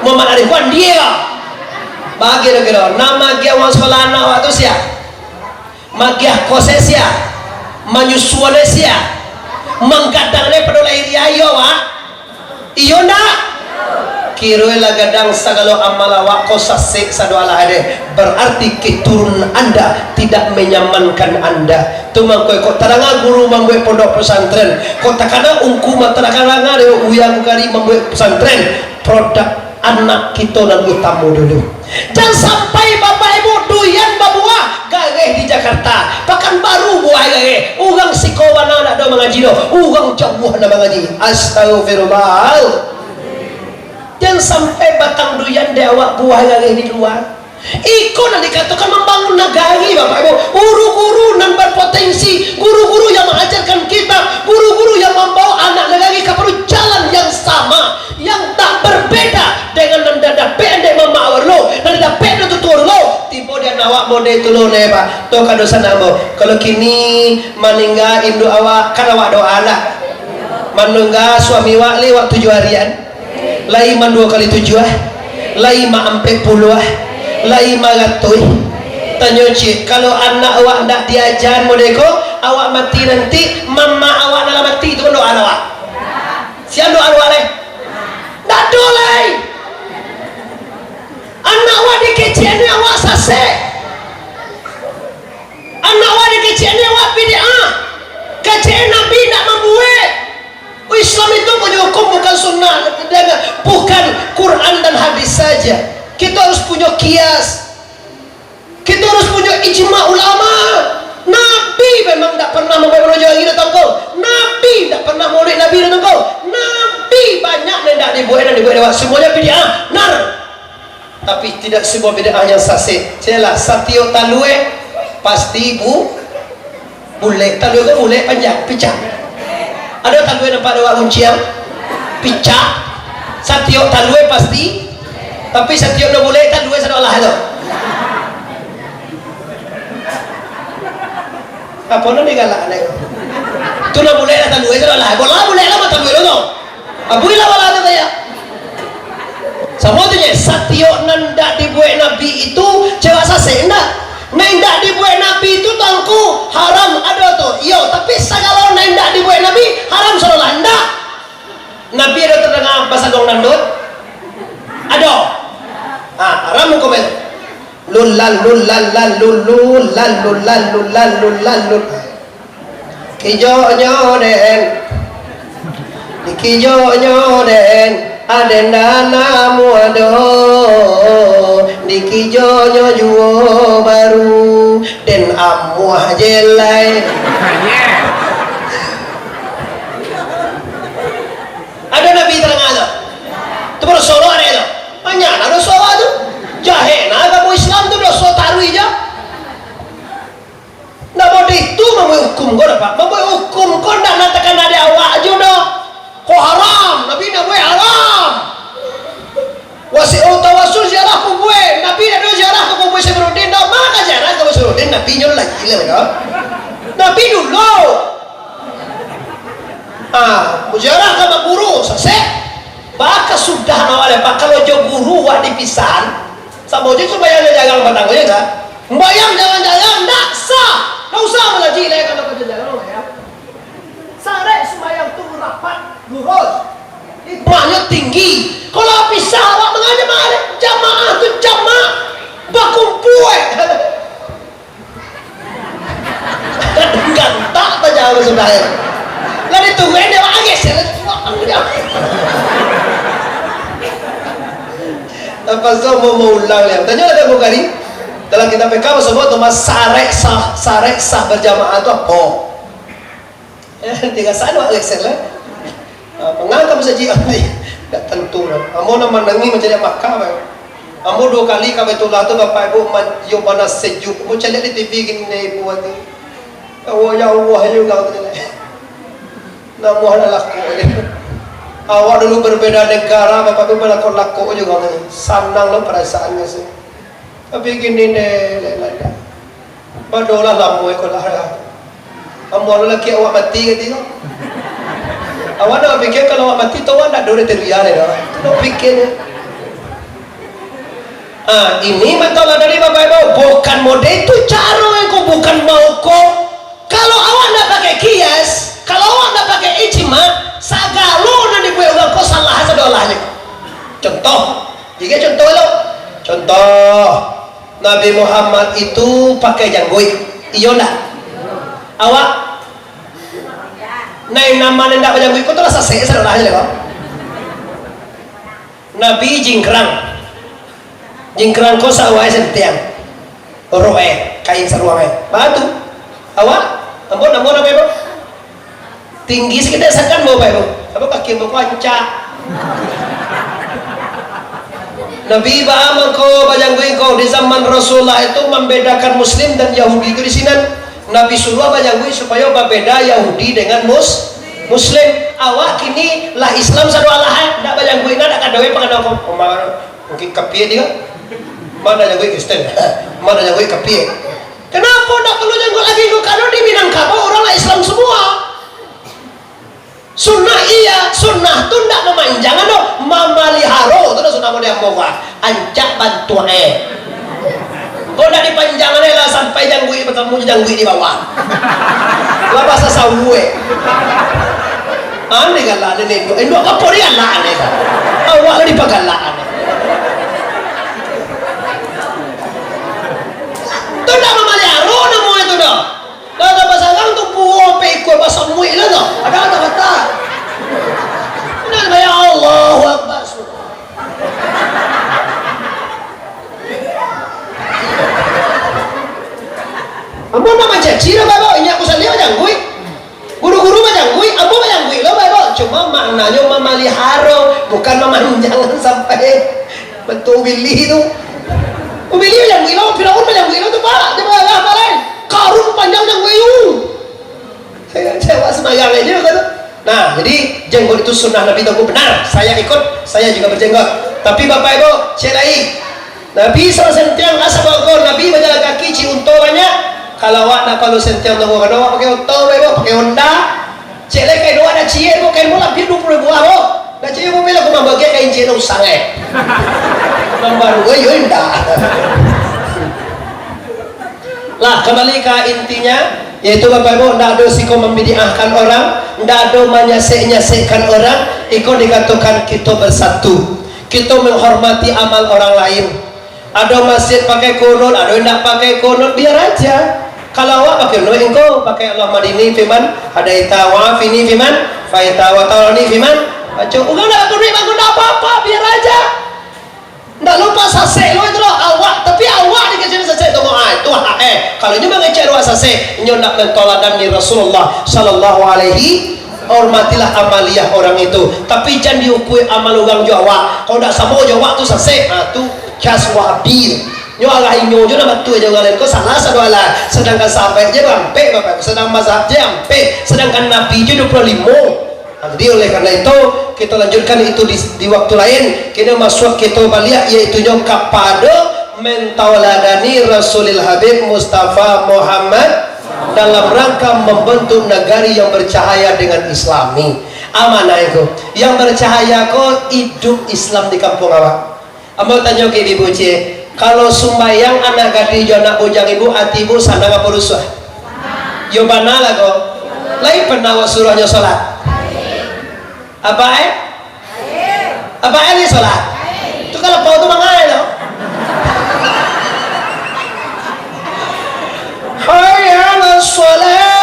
Muhammad Arif ko andie ko. Bah, kiro-kiro, nan magiah uang sakolah anak wak tu sia? Magiah kosnya sia? Manyusuannyo sia? Manggadangnyo pado lahiriah iyo wak? Iyo ndak? Kirolah gadang sagalo amal awak ko sasek sadoalah deh. Berarti keturunan anda tidak menyamankan anda. Tu mangko kok tadanga guru mambuek pondok pesantren, kok takana ungku mah tadanga deh uya ku kari mambuek pesantren, produk anak kito nan utamo dulu. Jan sampai Bapak Ibu duyan babuah gareh di Jakarta, Pakanbaru buah gareh, urang siko bana ndak ado mangaji doh, urang jauah nan mangaji. Astagfirullah. Jan sampai batang duyan dek awak buah gareh di lua. Iko nan dikatokan mambangun nagari, Bapak Ibu. Guru-guru nan berpotensi, guru-guru yang mengajarkan kitab, guru-guru yang mambawa anak nagari ka pado jalan yang sama, yang tak berbeda dengan nan dah dapek dek mamak awak dulu, nan dah dapek dek tutua dulu. Tibo di anak awak model tu lo ne, Pak. Tu ka dosa namo. Kalau kini maningga induk awak, kan awak doa lah. Maningga suami awak lewat tujuh harian. Lai ma duo kali tujuah, lai ma ampek puluah, lai ma ratuih. Tanyo ciek, kalau anak awak ndak diaja model ko, awak mati nanti, mamak awak nan lah mati tu mandoa awak. Sia doa awak lai? Ndak ado lai. Anak awak dikecek ni awak sasek. Anak awak dikecek ni awak bid'ah. Kecek Nabi ndak mambuek. Islam itu punyo hukum bukan sunnah, bukan Quran dan hadis saja. Kito harus punyo kias. Kito harus punyo ijma ulama. Nabi memang ndak pernah mambuek manuju hari datang ko. Nabi ndak pernah maulid Nabi datang ko. Nabi banyak nan ndak dibuek, nan dibuek lewat. Semuanya bid'ah. Nar. Tapi tidak semua bid'ah yang sasek. Jelas, satiok talue pasti bu-, bulek. Talue ko bulek panjang, picak. Ado talue nampak dek awak gunciang? Picak. Satiok talue pasti. Tapi satiok nan bulek talue sadolah tu. Apo nan digalak dek? Tu nan bulek lah talue sadolah. Bola bulek lah mah talue lo tu. Abuilah bola tu kaya. Samo tu je, satiok nan ndak dibuek Nabi itu cewek sasek, ndak? Nan ndak dibuek Nabi itu tangku haram, ado tu. Iyo, tapi sagalo nan ndak dibuek Nabi haram sadolah, ndak? Nabi ado tadanga basaluang dangdut? Ado. Ha, haram hukumnyo. Lulal, lulal, lal, lulul, lal, lulal, lulal, lulal, lul. Kijonyo den, dikijonyo den, aden ndak namuah doh, dikijonyo juo baru, den amuah je lai. Ado Nabi tadanga tu? Tu baru sorok ado tu. Banyak lah doso awak tu. Jahek nah agamo Islam tu, doso taruih je. Ndak bodeh tu mambuek hukum ko dah, Pak. Mambuek hukum ko ndak nan takana di awak jo doh. Ko haram, Nabi ndak buek haram. Syekh Burhanuddin, dak mah ka ziarah ka Syekh Burhanuddin, Nabi nyo lah gilo, yo. Nabi dulu. Ah, ziarah ka mak guru, sasek. Baka sudah awak lepak, kalau jo guru wak dipisahan, samo jo sumbayang jo jarang patang ko, yo dak? Sumbayang jarang-jarang, dak sah. Dak usah mangaji lai, kalau jo jarang sumbayang. Sarek sumbayang tu rapat, lurus. Hikmahnyo tinggi. Kalau bisa awak mangaji, mangaji jamaah tu jamak, bakumpul. Gantak sajo sudah, yo. Lah dituruik dek awak, agak sih, lah, suak, tanggung jawab. Apa so mau, mau ulang, yo? Tanyo lah Bukhari. Dalam kitab P K, maksud tu, mas, sarek sah, sarek sah berjamaah tu apo? Eh, tiga sano geser lah. Ah, mangangka masajik ambo. Dak tantu lah. Ambo nan manangih mancaliak Makkah, Bang. Ambo duo kali ka Baitullah tu, Bapak Ibu, man-, iyo panas sejuk. Ambo caliak di T V gini, ibu ati. Ya Allah, ya Allah, ya Allah, tu caliak. Namuah lah lakok je. Awak dulu berbeda negara, Bapak Ibu, balakok-lakok juga tu. Sanang lo perasaannya sih. Tapi gini deh, lain-lain. Badolah lamo iko lah, ya. Amuah lo laki awak mati, kati ko. Awak nak pikir kalau awak mati tu awak ndak ado kriteria deh, dah. Tu nak pikir deh. Ah, ini matolah dari Bapak Ibu, bukan model itu caro ko, bukan mau ko. Kalau awak ndak pakai kias, kalau awak ndak pakai ijma, sagalo nan dibuek urang ko salah sadolah je. Contoh, Tigo contoh lo. Contoh, Nabi Muhammad itu pakai jangguik. Iyo ndak? Awak? Nah, nan ma nan ndak bajangguik ko tu lah sasek sadolah je ko. Nabi jingkrang. Jingkrang ko sawai sentiang. Rok eh, kain saruang eh. Batu. Awak? Ambo namo namo apo? Tinggi saketek sakan, Bapak Ibu. Apo kaki ambo ko ancak. Nabi baa mangko bajangguik ko, di zaman Rasulullah itu mambedakan Muslim dan Yahudi itu di sinan. Nabi suruah bajangguik supayo babeda Yahudi dengan mus-, Muslim. Awak kini lah Islam sado alah, eh, ndak bajangguik, ndak, ndak kadawai pangana ko. Mungkin kapie dia. Mana jangguik Kristen? Mana jangguik kapie? Kenapa ndak perlu jangguik lagi ko? Karena di Minangkabau orang lah Islam semua. Sunnah iya, sunnah tu ndak mamanjang, ado mamaliharo tu dah sunnah model ambo, Pak. Ancak bantuak eh. Kok ndak dipanjang eh lah sampai jangguik batamu jangguik di bawah. Lah basa sawu eh. Aneh galak ni, induak. Induak kapo ni galak ni. Awak lah dipagalak ni. Tu ndak mamaliharo namo itu doh. Lah, lah basarang tu puo pe ikua basamuik lah tu. Ada kata-kata. Nah, ya Allahu Akbar. Ambo nak mancaci lah, Bapak. Inyak ku saliah bajangguik. Guru-guru bajangguik, ambo bajangguik lo, Bapak. Cuma maknanyo mamaliharo, bukan mamanjang sampai bentuk ubilih tu. Ubilih bajangguik lo, Firaun bajangguik lo tu, Pak. Dia marah, Pak, lain. Karun panjang jangguik tu. Saya, saya awak sembahyang aja, kata. Nah, jadi jenggot itu sunnah Nabi Tuanku, benar. Saya ikut, saya juga berjenggot. Tapi Bapak Ibu, cek lai. Nabi salah sentiang asa bago, Nabi bajalan kaki, cik unto banyak. Kalau awak nak palu sentiang tunggu, kalau awak pakai unto, Bapak Ibu, pakai Honda. Cek lai kain awak nak ciek, Bapak, kain bola, biar dua puluh ribu, Bapak. Nak ciek, Bapak, biar aku mambagian kain ciek, usang, eh. Nambaru, eh, yo, indah. Lah, kembali ka intinya, yaitu Bapak Ibu, ndak ado siko mambidiahkan orang, ndak ado manyasek-nyasekkan orang, iko dikatokan kito bersatu. Kito menghormati amal orang lain. Ado masjid pakai kunut, ado indak pakai kunut, biar aja. Kalau awak pakai kunut, engkau pakai Allahumma hdini fiman hadaita, wa afini fiman faita, wa tawallani fiman. Baco, urang ndak pakai kunut, ndak apa-apa, biar aja. Ndak lupa sasek lo itu lo, awak, tapi awak dikecek sasek tu, ah, itu hak, eh. Kalau inyo mangecek awak sasek, inyo ndak mentoladan di Rasulullah sallallahu alaihi, hormatilah amaliah orang itu. Tapi jan diukui amal urang jo awak. Kalau ndak samo jo awak tu sasek, ah, tu cas wahabi. Nyo arah inyo jo ndak batua jo urang lain. Kau salah sado alah. Sedangkan sahabat je bampek, Bapak. Sedang mazhab je ampek. Sedangkan Nabi je dua puluh limo. Nah, jadi oleh karena itu, kita lanjutkan itu di, di waktu lain. Kini masuk kita baliak, yaitu nyo kapado Mentauladani Rasulil Habib Mustafa Muhammad dalam rangka membentuk negari yang bercahaya dengan Islami. Amanah itu, yang bercahaya ko idup Islam di kampung awak. Ambo tanyo ka ibu ciek, kalau sumbayang anak gadih jo anak bujang ibu, ati ibu sanang apo rusuah? Yo bana lah ko. Lai pernah awak suruahnyo solat? Apak eh? Apak eh ni solat? Tu kalau pau tu mangai lo. Hayya 'alas shalah.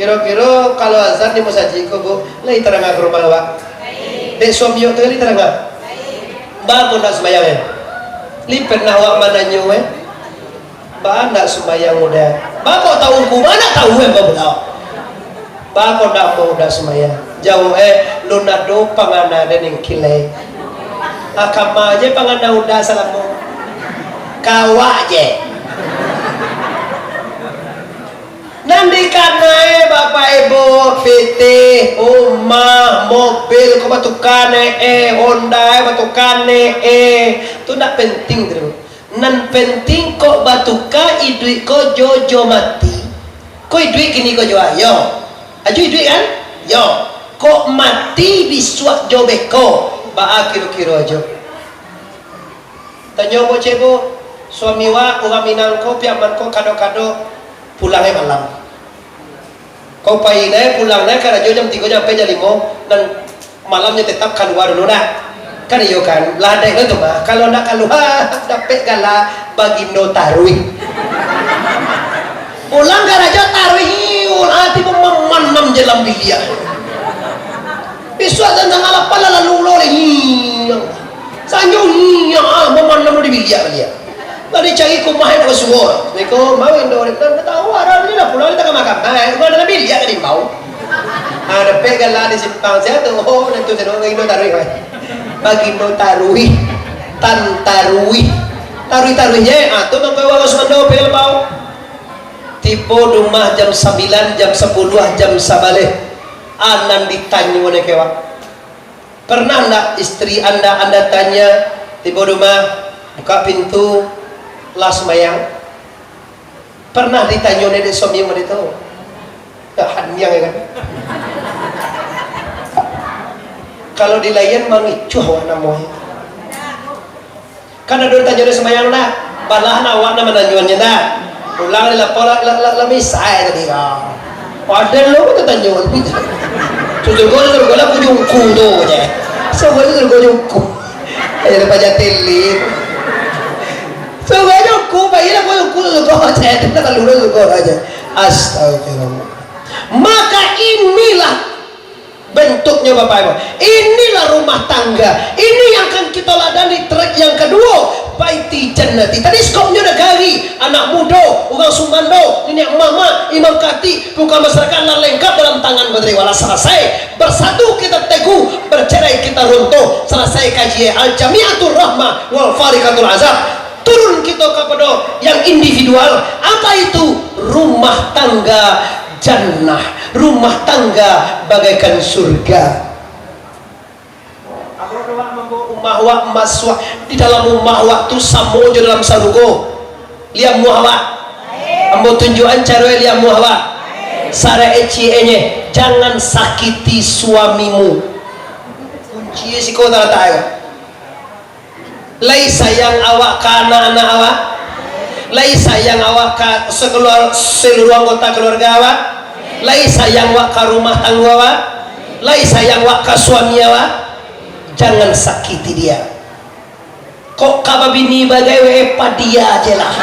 Kiro-kiro kalau azan di musajik ko, Bu, lai taranga ka rumah awak? Dek suami awak tu lai taranga? Baa kok ndak sumbayang, eh? Lai pernah awak mananyo, eh? Baa ndak sumbayang Uda? Baa kok tahu ngku? Baa ndak tahu, eh, Bapak Uda? Baa kok ndak ambo Uda sumbayang? Jawab, eh, lun ado pangana den ningkilai. Akama je pangana Uda salamo. Kawak je. Nan dikanai Bapak Ibu, pitih, umah, mobil, ko batuka ne, eh, Honda, eh, batuka ne, eh. Tu ndak penting tu. Nan penting kok batuka iduik ko jo, jo mati. Ko iduik kini ko jo, ayo. Ajo iduik kan? Yo. Kok mati bisuak jo beko. Baa kiro-kiro ajo. Tanyo ambo ciek, Bu, suami wak urang Minang ko, Piaman ko, kado-kado pulang e malam. Ko pai nai, pulang nai, karajo jam tigo sampai jam limo, nan malamnyo tetap kalua dulu dah. Kan iyo kan, lah adaik lo tu mah. Kalau ndak kalua, dapek gala Bagindo Taruih. Pulang karajo taruih, ati mamanam je dalam biliak. Bisuak tangah lapan lah lalu lo leh. Sanjo, ah, mamanam di biliak baliak. Lah dicari ka umah nak basuo. Assalamualaikum, baa Indo. Ndak tahu, arah ni lah pulang, di tangah makan. Ah, rumah dalam biliak ka diimbau. Ah, dapek gala di simpang sia tu. Oh, nantu sia Bagindo Taruih, weh. Bagindo Taruih. Tan Taruih. Taruih-taruih je. Ah, tu mangko urang sumando, pegel bau. Tibo di rumah jam sambilan, jam sapuluah, jam sabaleh. Ah, nan ditanyo dek awak. Pernah ndak istri anda, anda tanya, tibo di rumah, buka pintu, lah sumbayang? Pernah ditanyo dek suami mode tu? Dah haniang ya kan? Kalau dilayan mangicuah awak namonyo. Kan ado tanyo dek sumbayang lah. Balah awak nan mananyoannyo dah. Pulang di lapor lah, lah, lah, lah misai tadi. Ah. Ado lo tatanyo. Surga, surga lah kujungku tu je. Surga, surga jungku. Ayo, dapat jatelin. Surga jungku, baiklah kujungku, surga je. Kita lalu surga aja. Astagfirullah. Maka inilah bentuknya, Bapak Ibu. Inilah rumah tangga. Ini yang akan kita ladani, track yang kedua. Baiti Jannati. Tadi skopnya negari, anak muda, urang sumando, niniak mamak, imam katik, tukang masyarakat, lah lengkap dalam tangan Badri. Walah selesai. Bersatu kita teguh, bercerai kita runtuh. Selesai kaji Al-Jamiatul Rahmah wal Fariqatul Azab. Turun kita kepada yang individual. Apa itu? Rumah tangga jannah. Rumah tangga bagaikan surga. Ambo doa mambawa umah wak masuak di dalam umah wak tu samo jo dalam sarugo. Liamuah wak. Ambo tunjuakan caro liamuah wak. Saraik cieknye, jangan sakiti suamimu. Kunci siko talatak. Lai sayang awak ka anak-anak awak? Lai sayang awak ka sekeluar-, seluruh anggota keluarga awak? Lai sayang awak ka rumah tangga awak? Lai sayang awak ka suami awak? Jangan sakiti dia. Kok ka babini bagai we, padia je lah.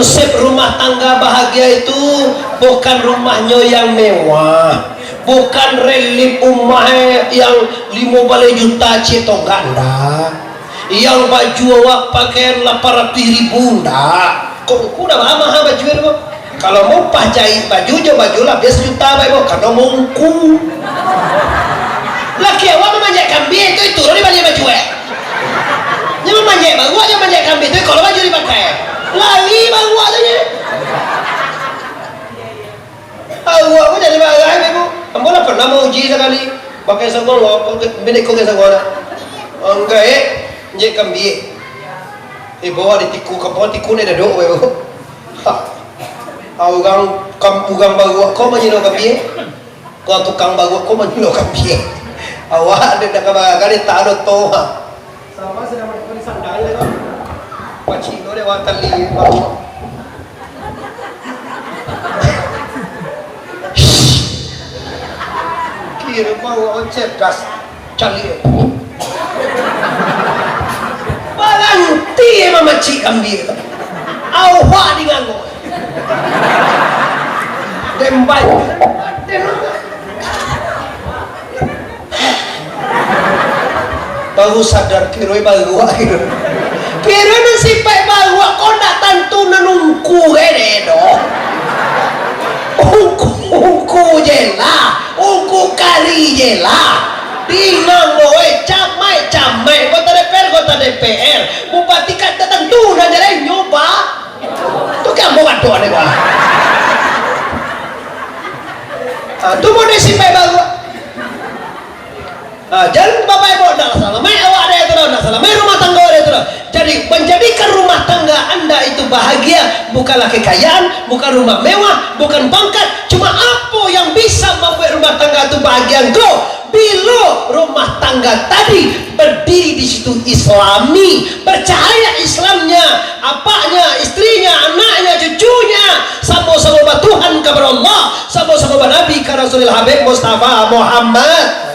Konsep rumah tangga bahagia itu bukan rumahnyo yang mewah, bukan relief rumah yang limo baleh juta ciek tonggak, ndak. Yang baju awak pakaian lapan ratuih ribu, ndak. Kok ngku dah maha-maha baju tu? Kalau mau pah jahit baju jo baju labiah sajuta bae, bo, karano mau ngku. Laki awak mamanjek kambia tu, itu lo dibali baju, eh. Nyo mamanjek baruak, nyo mamanjek kambia tu, kalau baju dipakai. Lari baruak tu nyo. Awak ko jadi marah, ibu. Ambo lah pernah mauji sakali. Pakai sangon, bini ko pakai sangon. Anggaik, jek kambie. Eh, bawa di tiku, ka bawa tiku ni dadok, ibu. Ha. Ah, urang kam-, urang baruak ko manyino kambie. Ko tukang baruak ko manyino kambie. Awak ada dah kabar kali tak ada toh. Sama sudah mati sandal tu. Pacino deh, wah, tali, bang. Kiro bawa cerdas, caliak. Baranti mamancik kambie tu. Awak di ngangok. Dembai. Baru sadar, kiro baruak, kiro. Kiro nan sipaik baruak ko ndak tantu nan ungku kene doh. Ungku, ungku je lah, ungku kari je lah. Dinang boy, camai-camai, kota D P R, kota D P R. Bupati kan tak tantu nan jadi nyoba. Tu kan mau kado ni, bah. Ah, tu mau deh sipaik baruak. Ah, jan bapak ibu, ndak salamai awak anda itu doh, ndak salamai rumah tangga anda itu doh. Jadi, menjadikan rumah tangga anda itu bahagia bukanlah kekayaan, bukan rumah mewah, bukan pangkat. Cuma apa yang bisa membuat rumah tangga itu bahagia engkau? Bilo rumah tangga tadi berdiri di situ Islami, bercahaya Islamnya, apaknya, istrinya, anaknya, cucunya, samo-samo batuhan kepada Allah, samo-samo banabi ka Rasulil Habib Mustafa Muhammad.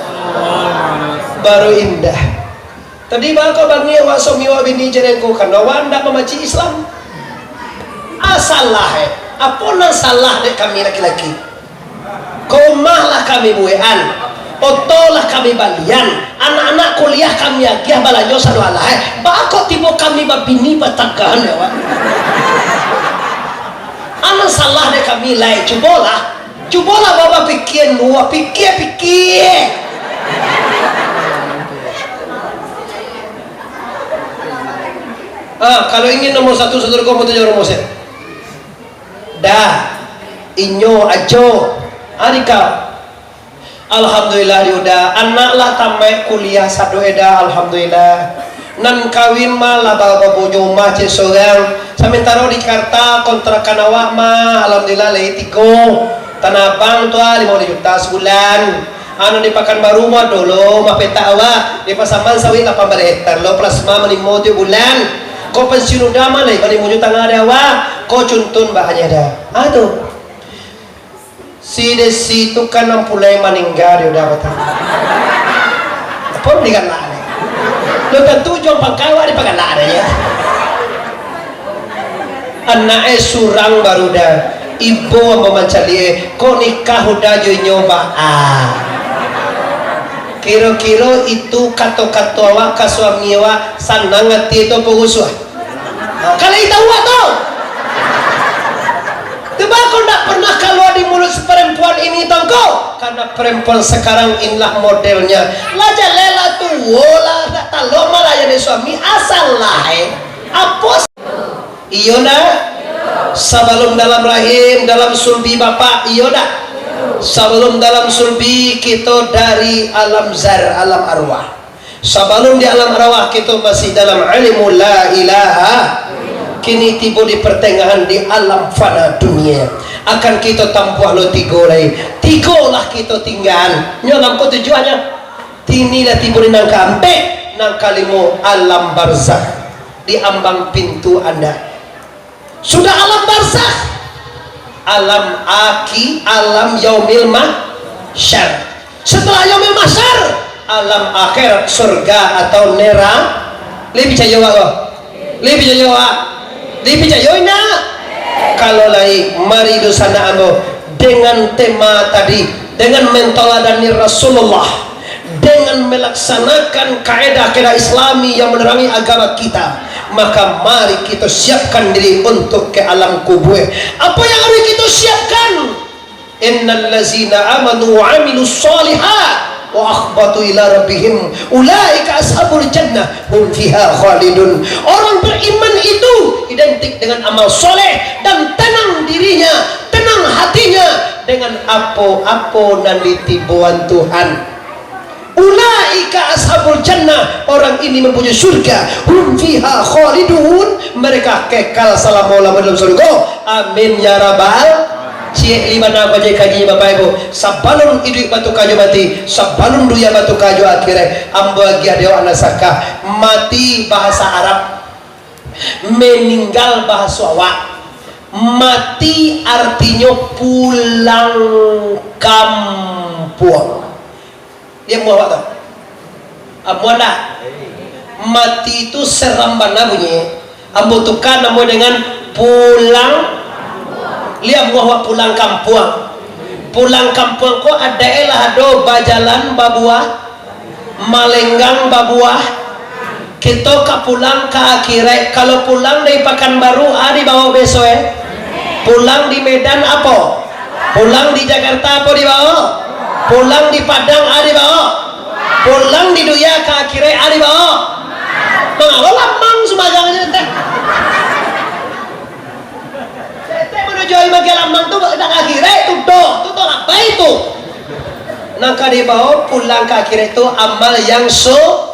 Baru indah. Tadi bako bangih awak suami awak bini jadi ko, karena awak ndak mamaci Islam. Asalah, eh. Apo nan salah dek kami laki-laki? Rumah lah kami buekan, oto lah kami balian, anak-anak kuliah kami agiah balanjo sado alah, eh. Bako tibo kami babini batagahan, ya, Wak? Anan salah dek kami lai, cubolah. Cubolah bawa pikian, bawa pikia-pikia. Ah, kalau ingin nomor satu, satu, kau mau tunjuk nomor saya. Dah, inyo ajo. Ari kau. Alhamdulillah, Yuda. Anak lah tamaik kuliah sado eda, alhamdulillah. Nan kawin mah lah ba-, babojo mah cek sorang. Samantaro di Jakarta, kontrakan awak mah, alhamdulillah, lai tigo. Tanah Abang tu ah, limo juta sabulan. Anu di Pakanbaru mah dolo, mah petak awak. Di Pasaman sawit lapan baleh hektar lo, plasma manimo tiok bulan. Ko pensiun Uda mah lai, manimo jo tangah di awak. Ko cuntun bahanyo dah. Ah, tu. Si Desi tu kan ampulai maningga di Uda, batua. Apo digalak ni? Lo tantu ujuang pangka awak dipagalak dah, ya. Anak eh surang baru dah. Ibo ambo mancaliak eh. Ko nikah Uda jo inyo baa? Kiro-kiro itu kato-kato awak ka suami awak sanang ati atau apo rusuah? Ha, kalau itu awak tu. Sebab kau ndak pernah keluar di mulut si perempuan ini, tongko. Karena perempuan sekarang inilah modelnya. Lah jaleh lah tuo lah, ndak talok malayani suami, asal lah, eh. Apo s-, iyo ndak? Sabalum dalam rahim, dalam sulbi bapak, iyo ndak? Sabalum dalam sulbi, kito dari alam zar, alam arwah. Sabalum di alam arwah, kito masih dalam ilmu la ilaha, kini tibo di pertengahan di alam fana dunia. Akan kito tampuah lo tigo lai. Tigo lah kito tinggaan. Nyo nan ko tujuannyo. Kini lah tibo di nan kaampek, nan kalimo alam barzakh. Di ambang pintu anda. Sudah alam barzakh, alam aki-, alam yaumil mahsyar. Setelah yaumil mahsyar, alam akhirat, surga atau nera-, lai picayo awak ko? Lai picayo awak? Lai picayo indak? Kalau lai, mari dunsanak ambo, dengan tema tadi, dengan mentaladani Rasulullah, dengan melaksanakan kaedah-kaedah Islami yang menerangi agama kita, maka mari kita siapkan diri untuk ke alam kubur. Apa yang harus kita siapkan? Innal ladzina amanu wa amilus shalihat wa akhbatu ila rabbihim ulaika ashabul jannah hum fiha khalidun. Orang beriman itu identik dengan amal soleh dan tenang dirinya, tenang hatinya dengan apo-apo nan ditiboan Tuhan. Ulaika ashabul jannah, orang ini mempunyai surga. Hum fiha khalidun, mereka kekal salamo-lamo dalam surga. Amin ya rabbal. Ciek li bana bajai kaji Bapak Ibu. Sabalun iduik batuka jo mati, sabalun dunia batuka jo akhirat, ambo agiah di awak nasakah. Mati bahasa Arab, meninggal bahaso awak. Mati artinyo pulang kampuang. Diam muah awak tu. Amuah ndak? Mati tu seram bana bunyi. Ambo tuka namo dengan pulang. Liam muah awak pulang kampuang. Pulang kampuang ko adaik lah ado bajalan babuah, malenggang babuah. Kito ka pulang ka akhirat. Kalau pulang dari Pakanbaru, a dibaok beso, eh? Pulang di Medan apo? Pulang di Jakarta apo dibaok? Pulang di Padang a dibaok? Pulang di dunia ka akhirat a dibaok? Mangalo lamang sumbayang je teh. Teh menuju makan lamang tu, nak akhirat tu doh, tu tolak baik tu. Nan ka dibaok pulang ka akhirat tu amal yang so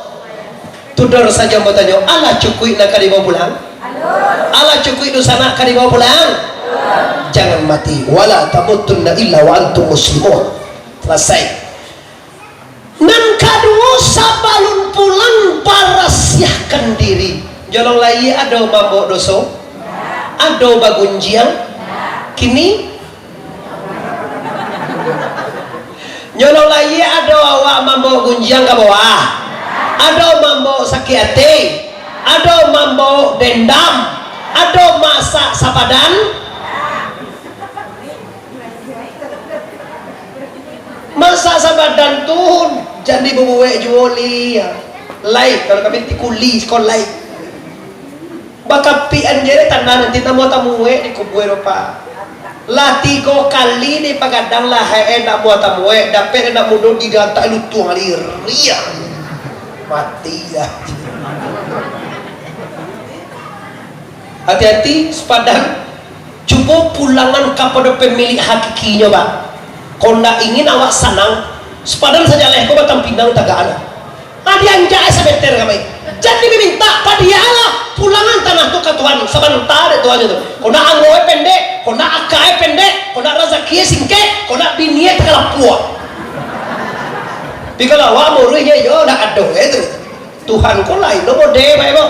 Tudor sajo ambo tanyo, alah cukuik nan ka dibaok pulang? Alah cukuik dunsanak ka dibaok pulang? Jangan mati. Wala tamutunna illa wa antum muslimun. Salasai. Nan kaduo, sabalun pulang, barasiahkan diri. Jolong lai ado mambaok doso? Ado bagunjiang? Kini Nyolong lai ado awak mambaok gunjiang ka bawah, ado mambaok sakik ati, ado mambaok dendam, ado masak sapadan. Masak sapadan tu jan dibubuek juo li. Lai, kalau kami ti kuli siko lai. Bakapian je dek tanah nanti, ndak muah tamuek di kubua, Pak. Lah tigo kali dipagadang lahai, eh, ndak muah tamuek, dapek anak mudo digantak lutuang liria. Mati dah. Hati-hati, sapadan. Cubo pulangan kapado pemilik hakikinyo, Pak. Kok ndak ingin awak sanang, sapadan sajaleh ko batang pinang tagak. Ah, dianjak sameter ka mai. Jadi dimintak padialah pulangan tanah tu ka Tuhan, sabanta dek Tuhan tu. Kok ndak anggo e pendek, kok ndak aka e pendek, kok ndak razaki e singkek, kok ndak bini e takalapuak. Tapi kalau awak muruih je, yo, ndak ado e tu. Tuhan ko lain lo mode, Pak Ibu.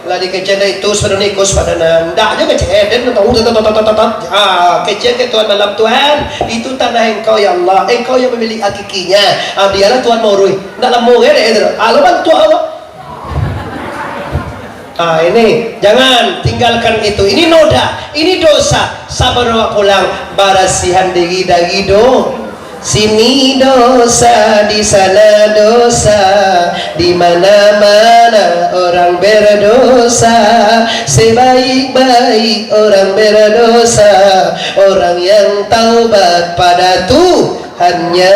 Lah dikecek dek itu, saudara iko, saudara nan. Ndak je kecek, den tahu, tat, tat, tat, tat, tat. Ah, kecek ke Tuhan malam, "Tuhan, itu tanah Engkau, ya Allah. Engkau yang memiliki hakikinya." Ah, biarlah Tuhan mauruih. Ndak lamo ge dek itu. Ah, lo bantuak Allah. Ah, ini, jangan tinggalkan itu. Ini noda, ini dosa. Sabar awak pulang, barasihan diri dari do-, Sini dosa, di sana dosa, di mana-mana orang berdosa. Sebaik-baik orang berdosa, orang yang taubat pada Tuhannya.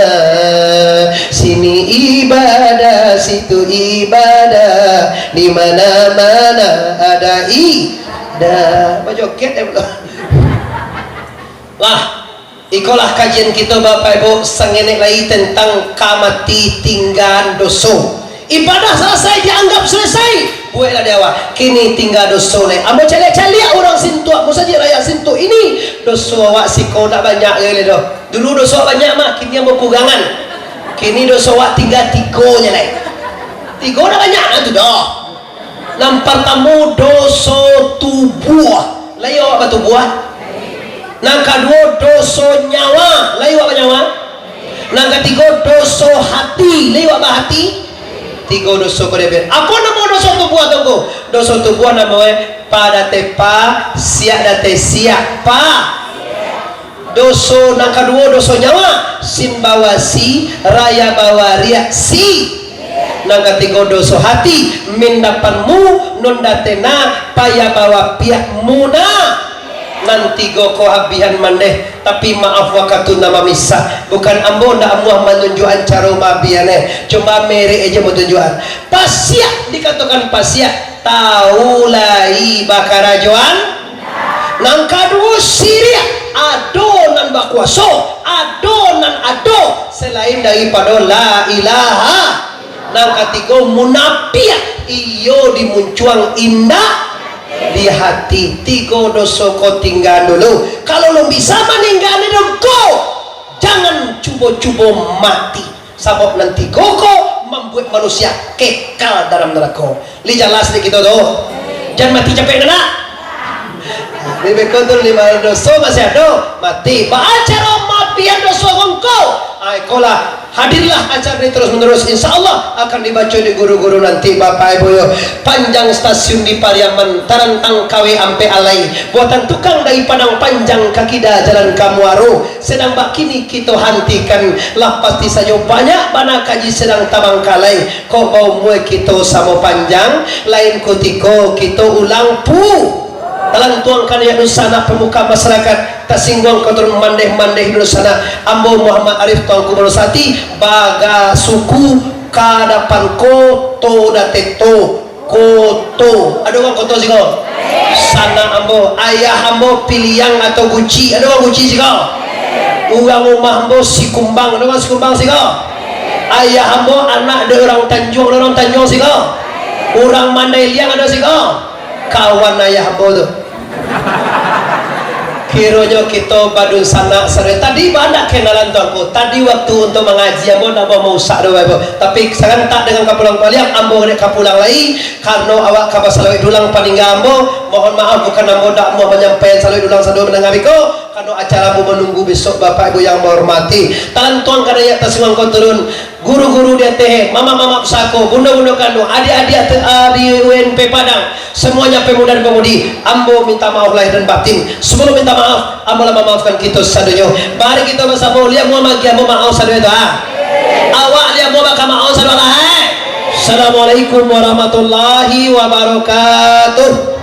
Sini ibadah, situ ibadah, di mana-mana ada ibadah. Bajoget, eh, pula. Lah, ikolah kajian kito, Bapak Ibu, sangenek lai tentang ka mati tinggaan doso. Ibadah salasai, dianggap salasai. Bueklah di awak. Kini tingga doso lai. Ambo caliak-caliak urang Sintuak, musajik rakyat Sintuak ini. Doso awak siko ndak banyak lai doh. Dulu doso awak banyak mah, kini ambo kurangan. Kini doso awak tingga tigo je lai. Tigo ndak banyak lah tu doh. Nan partamo, doso tubuah. Lai awak batubuah? Nan kaduo, doso nyawa. Lai awak banyawa? Nan katigo, doso hati. Lai awak bahati? Tigo doso ko diambiak. Apo namo doso tubuah tu, Ngku? Doso tubuah namo e, pa dateh pa, siak dateh siak, pa. Doso nan kaduo, doso nyawa, sin bawa si, raya bawa riak si. Nan katigo, doso hati, min dapan mu, nun dateh na, paya bawa piak mu na. Nan tigo ko habihan mandeh, tapi maaf wakatu nan mamisah. Bukan ambo ndak amuah manunjuakan caro maabihan e, cuma merek aja manunjuakan. Pasiak dikatokan pasiak, tahu lai bakarajoan. Nan kaduo siriak, ado nan bakuaso, ado nan ado salain daripado la ilaha. Nan katigo munapiak, iyo di muncuang indak di hati. Tigo doso ko tinggaan dulu. Kalau lun bisa maninggaannyo ko, jangan cubo-cubo mati. Sabab nan tigo ko mambuek manusia kekal dalam narako. Li jaleh di kito tu. Jan mati capek nak. Di beko tu lima doso masih ado, mati. Baa caro maabihan doso ko Ngku? Ai, kolah, hadirlah acara ni terus-menerus. Insya Allah akan dibaco di guru-guru nanti, Bapak Ibu yo. Panjang stasiun di Pariaman, tarantang kawe ampek alai. Buatan tukang dari Padang Panjang ka kida jalan ka Muaro. Sadang bakini kito hantikan, lah pasti sajo banyak bana kaji sadang tabangkalai. Kok baumua kito samo panjang, lain kutiko kito ulang pu-, talantuang ka niat dunsanak pamuka masarakat, tasingguang ka turun mandeh-mandeh dunsanak. Ambo Muhammad Arif Tuanku Baru Sati, baga suku ka dapan koto dateh to. Koto. Ado urang koto siko? Sanak ambo, ayah ambo Piliang atau Guci. Ado urang Guci siko? Urang rumah ambo Sikumbang. Ado urang Sikumbang siko? Ayah ambo anak dek urang Tanjuang. Ado urang Tanjuang siko? Urang Mandai Liang ado siko? Kawan ayah ambo tu. Kironyo kito badunsanak sadonyo. Tadi ba ndak kenalan tu ambo. Tadi waktu untuak mangaji ambo ndak mau mausak doh, Bapak Ibu. Tapi sarantak dengan ka pulang baliak, ambo dek ka pulang lai, karano awak ka basalawik dulang paningga ambo. Mohon maaf, bukan ambo ndak mau manyampaikan salawik dulang sadonyo mandanga biko, karano acara ambo manunggu besok, Bapak Ibu yang ambo hormati. Talantuang ka dayah, tasingguang ka turun. Guru-guru di ateh, mama-mama pusako, bundo-bundo kanduang, adik-adik ateh, ah, di U N P Padang, semuanya pemuda dan pemudi, ambo minta maaf lahir dan batin. Sebelum minta maaf, ambo lah mamaafkan kito sadonyo. Mari kito basamo, liak muah magi ambo maaf sadonyo tu, ah. Awak liak muah baka maaf sadonyo lah, eh. Assalamualaikum warahmatullahi wabarakatuh.